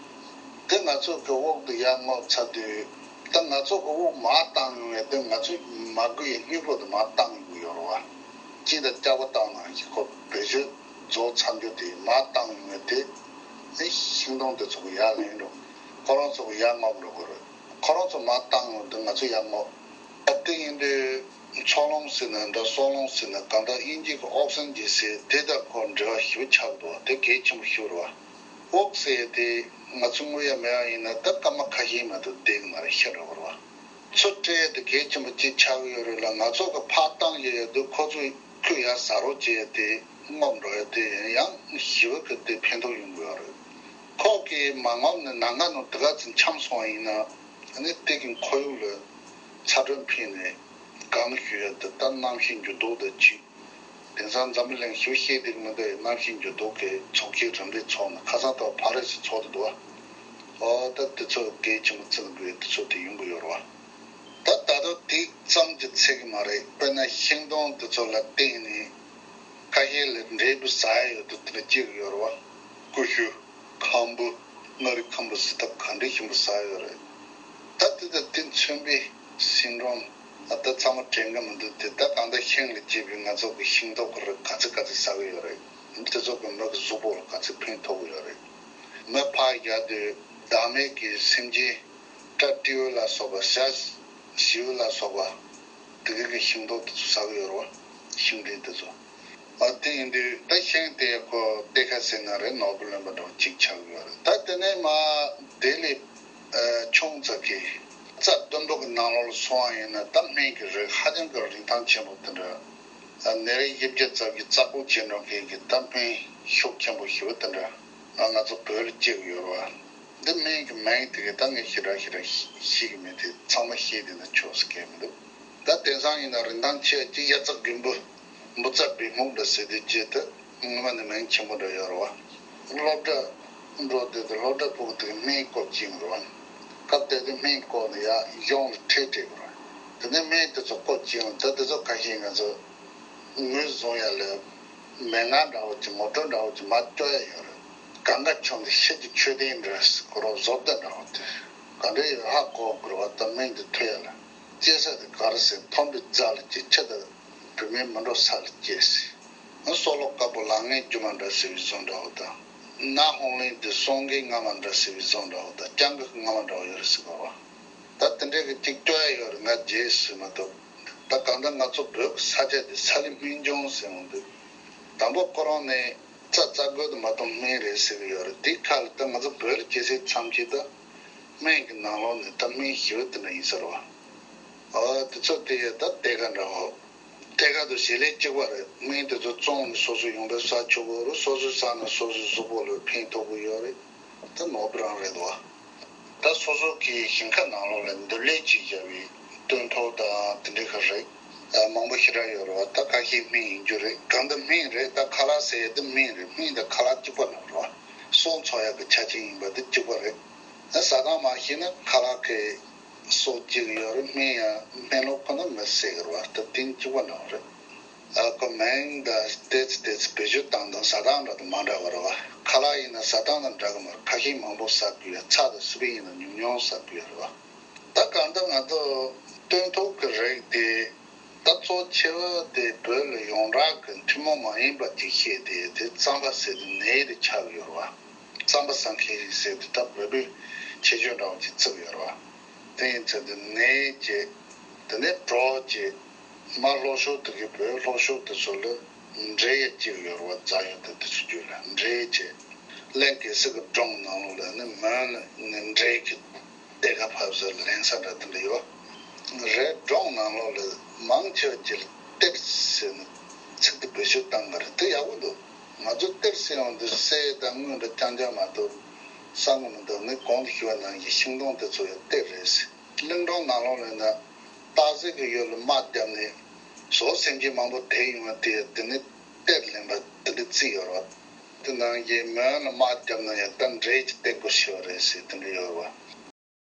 དེ་ང་ཚོ་གི་དབུགས་དེ་ཡར་རྔུབ་ཚར་དུས། ད་ང་ཚོ་གི་དབུགས་མར་བཏང་ཡོང་ཡ་དེ་ང་ཚོ་མ་དགོས་ཡ་དངོས་པོ་དེ་མར་བཏང་ཡོང་གི་ཡོད་རེད་བ། སྤྱི་དང་སྐྱག་པ་བཏང་ནང་བཞིན་ཁོ་བེད་སྤྱོད་རྫོགས་ཚར་རྒྱུ་དེ་མར་བཏང་ཡོང་ཡ་དེ། ཨེ་ཤིང་སྡོང་དེ་ཚོ་གི་ཡར་ལེན་འགྲོ། ཁོ་རང་ཚོ་གི་ཡར་རྔུབ་འགྲོ་གི་རེད། ཁོ་རང་ཚོ་མར་བཏང་ཡོང་དུས་ང་ཚོ་ཡར་རྔུབ། ཨ་དེ་ཡིན་དུས་མཚོ་རླུང་ཟེར་ན་འདྲ། སྲོག་རླུང་ཟེར་ན། གང་ལྟར་དབྱིན་ཇི་གི་ཨོག་སིན་གྱི་ཟེར་དེ་དང་ཁོ་འབྲེལ་བ་ཞིག་ཆགས་འདུག་དེ་གལ་ཆེན་པོ་ཞིག་རེད་བ། དབུགས་ཟེར་ཡ་དེ་ང་ཚོ་རྔུབ་ཡ་མེད་པ་ཡིན་ན་ད་སྐར་མ་ཁ་ཤས་མ་གཏོགས་བསྡད་ཀྱི་མ་རེད། ཤི་འགྲོ་གི་རེད་བ། ཚུར་སྤྲད་ཡ་དེ་གལ་ཆེན་པོ་གཅིག་ཆགས་ཀྱི་ཡོད་རེད་ལ། ང་ཚོ་གི་ཕར་བཏང་ཡ་ཡོད་དུས་ཁོ་ཚོས་ཁོས་ཡར་ཟ་རོགས་བྱེད་ཡ་དེ་རྔུབ་འགྲོ་ཡ་དེ་ཡང་ཞེ་པོ་གི་དེ་ཕན་ཐོགས་ཡོང་གི་ཡོད་རེད། ཁོ་གིས་མ་རྔུབ་ནས་ནམ་མཁའ་ནང་དེ་ག་ཚོད་འཁྱམས་སོང་བ་ཡིན་ན། ཨ་ནི་དེ་གི་ཁོར་ཡུག་ལ་ཚ་དྲོད་འཕེལ་ནས་གང་ཞུ་ཡ་དེ་ལྟར་གནམ་གཤིས་འགྱུར་ལྡོག་དང་གཅིག་དེང་སང་འཛམ་བུ་གླིང་ཞེ་པོ་ཤེས་བསྡད་ཀྱི་མི་འདུག་གནམ་གཤིས་འགྱུར་ལྡོག་གི་ཚོགས་ཆེན་རིམ་པས་ཚོགས་ནས། ཁ་སང་ད་ཕ་རི་སི་ཚོགས་བསྡད་འདུག་བ། ཨོ་ད་དེ་ཚོ་གལ་ཆེན་པོ་བརྩི་དགོས་དུས་ཚོད་དེ་ཡོང་གི་ཡོད་རེད་བ། ད་ད་དུང་དེ་ཙམ་གྱིས་ཚད་ཀྱི་མ་རེད། དཔེར་ན་ཤིང་སྡོང་དེ་ཚོ་ལ་བརྟེན་ནས་ཁ་ཤས་ལ་འབྲས་བུ་ཟ་ཡ་ཡོད་དུས་དེ་འདྲ་སྐྱེ་གི་ཡོད་རེད་བ། ཀུ་ཤུ། ཁམ་བུ། མངར་རིགས་ཁམ་བུ་ཟེར་ད་ག་འདྲ་ཞིམ་པོ་ཟ་ཡོད་རེད། ད་དེ་དང་དེ་མཚོན་པའི་སིན་ཌོམ་ད་ཚང་མ་དྲན་གི་མི་འདུག་དེ་ད་གང་ལྟར་ཤིང་ལ་སྐྱེས་པའི་ང་ཚོ་གི་ཤིང་ཏོག་གི་རིགས་ག་ཚོད་ག་ཚོད་ཟ་གི་ཡོད་རེད། དེ་ཚོ་གི་མི་གི་གཟུགས་པོ་ལ་ག་ཚོད་ཕན་ཐོགས་གི་ཡོད་རེད། མི་ཕར་རྒྱག་དུས་བདག་མེད་ཀྱི་སེམས་ཅན། སྤྲ་སྤྲེའུ་ལ་སོགས་པ། བྱ་ཞིའུ་ལ་སོགས་པ། དེ་ག་གི་ཤིང་ཏོག་དེ་ཚོ་ཟ་གི་ཡོད་རེད་བ། ཤིང་འབྲས་དེ་ཚོ། ཨ་དེ་ཡིན་དུས་ད་ཤིང་དེ་ཁོ་གཏེར་ཁ་ཟེར་ན་རེད། ནོར་བུ་ལོན་པ་འདྲ་བོ་གཅིག་ཆགས་ཡོད་རེད། ད་དེ་ནས་མར་དེ་ལས་ཨ་ཆུང་ཙག་གི་རྩ་བདུན་པོ་གི་ནང་ལོགས་ལ་སོང་བ་ཡིན་ན། ད་སྨན་གྱི་རིགས་ཧ་ཅང་གི་རིན་ཐང་ཆེན་པོ་དེ་འདྲ། ཨ་ནད་རིགས་བཞི་བརྒྱ་ཙམ་གྱི་རྩ་ཁུངས་བྱེད་འགྲོ་མཁན་གྱི་ད་སྨན་ཤུགས་ཆེན་པོ་ཞེ་པོ་དེ་འདྲ་ཨ་ང་ཚོ་བོད་ལ་སྐྱེ་གི་ཡོད་རེད་བ། འདི་སྨན་གྱི་མིང་དེ་ག་ད་ངས་ཞེ་དྲག་ཞེ་དྲག་ཤེས་ཀྱི་མེད་དེ། ཚང་མ་ཤེས་བསྡད་ན་ཆོག་ཟེར་མཁན་མི་འདུག་ད་དེང་སང་ཡིན་ན་རིན་ཐང་ཆེ་གི་གཡའ་རྩེ་རྒན་པོ་འབུ་རྩེ་བེ་སྨུག་འདྲ་ཟེར་དུས་ཀྱི་དེ་སྔོན་མ་ནས་མིང་ཆེན་པོ་འདྲ་ཡོད་རེད་བ། སློབ་གྲྭ་འགྲོ་དུས་དེ་སློབ་གྲྭ་ཕྲུ་གུ་དེ་གི་སྨན་བཀོལ་གྱིན་རེད་བ། སྐབས་དེ་དུས་སྨན་བཀོལ་ནས་ཡར་གཞུང་ལ་ཁྲལ་སྤྲད་དགོས་རེད། དེ་ནས་སྨན་དེ་ཚོ་བཀོལ་གྱིན། ད་དེ་ཚོ་ཁ་ཤས་ང་ཚོ་ངོས་བཟུང་ཡ་ལ་མེད་ང་འདྲ་བོ་ཅིག་མོ་ཊ་འདྲ་བོ་ཅིག་མར་སྐྱོར་ཡ་ཡོད་རེད། གང་ག་ཆུང་དེ་ཤེད་ཀྱི་མཆོད་རྟེན་འདྲ་ཟེར་གོ་རོགས་བཟོ་ལྟ་འདྲ་བོ་དེ་ག་འདྲ་ཡོད་ཧ་གོ་དགོས་རེད་བ། ད་སྨན་དེ་ཐོན་ཡ་ལ་སྐྱེ་ས་དེ་ག་རེ་ཟེར། ཐོམ་པའི་རྫ་ལ་སྐྱེ། ཆུ་དང་བུད་མེད་མི་འགྲོ་ས་ལ་སྐྱེ་ཟེར། ཨ་སྲོག་བླུ་དཀར་པོ་ལག་ངན་སྒྱུ་མ་འདྲ་ཟེར་བའི་བཟོ་འདྲ་བོ་དང་། ནག་ཧོང་ལིང་དེ་སོང་གེ་རྔ་མ་འདྲ་ཟེར་བའི་བཟོ་འདྲ་བོ་དང་། སྤྱང་ཀི་རྔ་མ་འདྲ་བོ་ཡོད་རེད་ཟེར་གོ་རོགས། ད་དེ་འདྲའི་གི་གཅིག་སྐྱོར་ཡ་ཡོད་རེད། ང་རྗེས་སུ་མ་གཏོགས། ད་གང་ལྟར་ང་ཚོ་བོད་ཀྱི་ས་ཆ་དེ་ས་ལི་སྨན་ལྗོངས་ཟེར་འོང་དུས། དང་པོ་ཁོ་རང་ནས་རྩ་རྩ་རྒོད་དུ་མ་གཏོང་སྨན་རེད་ཟེར་གི་ཡོད་རེད། དེའི་ཁ་ལ་ད་ང་ཚོ་བོད་ལ་སྐྱེས་ཚད་ཙམ་གྱིས་ད་སྨན་གྱི་ནང་ལོགས་ནས་ད་སྨན་ཞེ་པོ་དེ་འདྲ་ཡིན་ས་རེད་བ། ཨོ་དེ་ཚོ་དེ་ད་གཏེར་ཁ་འདྲ་བོ། གཏེར་ཁ་དང་བྱེད་ལས་གཅིག་པ་རེད། སྨན་དེ་ཚོ་བཙོང་ནས་སོ་སོ་ཡོང་འབབ་བསགས་ཆོག་གི་རེད། སོ་སོས་བསགས་ན་སོ་སོའི་གཟུགས་པོ་ལ་ཕན་ཐོགས་ཀྱི་ཡོད་རེད། ད་ནོར་བུ་རང་རེད་དོ། ད་སོ་སོ་གི་ཞིང་ཁ་ནང་ལོགས་ལ་འདེབས་ལས་བྱེད་བྱ་བའི་སྟོན་ཐོག་དང་དེ་འདྲའི་ཁ་རེད། ཨ་མང་པོ་ཞེ་དྲག་ཡོད་རེད་བ། ད་ཁ་ཤས་སྨན་ཡིན་རྒྱུ་རེད། གང་ལྟར་སྨན་རེད། ད་ཁ་ལག་ཟེར་ཡ་དེ་སྨན་རེད། སྨན་དང་ཁ་ལག་གཅིག་པ་རེད་བ། སྲོག་འཚོ་ཡག་གི་ཆ་རྐྱེན་ཡིན་པ་དེ་གཅིག་པ་རེད། ཨ་ཟ་སྟངས་མ་ཤེས་ན་ཁ་ལག་གི་སྲོག་སྐྱེ་གི་ཡོད་རེད། སྨན་ཡང་སྨན་ལོག་ཁོ་ན་མི་བསད་གི་རེད་བ། ད་དེ་གཅིག་པ་འདྲ་བོ་རེད། ཨ་ཁོ་མིང་དང་ཏོག་ཙམ་ཏོག་ཙམ་བེད་སྤྱོད་བཏང་སྟངས་ཟ་སྟངས་འདྲ་དང་མ་འདྲ་བ་རེད་བ། ཁ་ལག་ཡིན་ན་ཟ་སྟངས་དང་འདྲ་གི་མ་རེད། ཁ་ཤས་མང་པོ་ཟ་གི་ཡོད། ཚྭ་དང་སི་པན་ཡིན་ན་ཉུང་ཉུང་ཟ་གི་ཡོད་རེད་བ། ད་གང་ལྟར་ང་ཚོ་སྟོན་ཐོག་གི་རིགས་དེ་ད་གཙོ་ཆེ་བ་དེ་བོད་ལ་ཡོངས་གྲགས་ཀྱི་ཐུན་མོང་མ་ཡིན་པ་ཅིག་བཤད་དེ། དེ་རྩམ་པ་ཟེར་དུས་ནས་དེ་ཆགས་ཡོད་རེད་བ། རྩམ་པ་ཟ་མཁན་ཞིག་ཟེར་དུས་ད་བོད་པའི་ཁྱད་ཆོས་འདྲ་བོ་ཅིག་བརྩི་གི་ཡོད་རེད་བ། དེ་ཡིན་ཚེ་དེ་ནས་ཀྱི་ དེ་ནས་གྲོགས་ཀྱི་མ་ལྷོ་ཕྱོགས་དེ་གི་བོད་ལྷོ་ཕྱོགས་དེ་ཚོ་ལ་འདྲེ་ཡི་གཅིག་ཡོད་རེད་བ། རྫ་ཡོད་དེ་དེ་ཚོ་རྒྱུད་ལ་འདྲེ་ཡི་གཅིག་གླིང་གེ་སར་གྱི་སྒྲུང་ནང་ལོགས་ལ་ནི་མོན་ལ་ནི་འདྲེ་གི་གཏེར་ཁ་ཕབ་ས་ལེན་ས་འདྲ་དེ་འདྲ་ཡོད་རེད། སྒྲུང་ནང་ལོགས་ལ་མང་ཆེ་བ་གྱིས་གཏེར་ཟེར་ནས་ཚིག་དེ་བེད་སྤྱོད་བཏང་གི་རེད། དེ་ཡག་པོ་འདུག་ང་ཚོ་གཏེར་ཟེར་ཡོང་དུས་གསེར་དང་དངུལ་འདྲ་རྐྱང་རྐྱང་མ་གཏོགས་བསམ་གི་མི་འདུག་ངས་གོང་དུ་ཞུས་པ་ནང་བཞིན་ཤིང་སྡོང་དེ་ཚོ་ཡང་གཏེར་རེད་ཟེར། གླིང་སྒྲུང་ནང་ལོགས་ལ་ཡིན་ན་སྟག་གཟིག་གི་ཡུལ་ལ་དམག་བརྒྱབ་ནས་ཟོག་སེམས་ཅན་མང་པོ་དེད་ཡོང་བ་དེ་དེ་ནི་གཏེར་ལེན་པ་དེ་འདྲ་བརྩིས་ཡོད་རེད་བ། དེ་ནང་བཞིན་མོན་ལ་དམག་བརྒྱབ་ན་ཡང་ད་འདྲེ་གི་གཏེར་སྒོ་ཕྱེ་བ་རེད་ཟེར་དེ་འདྲ་ཡོད་རེད་བ།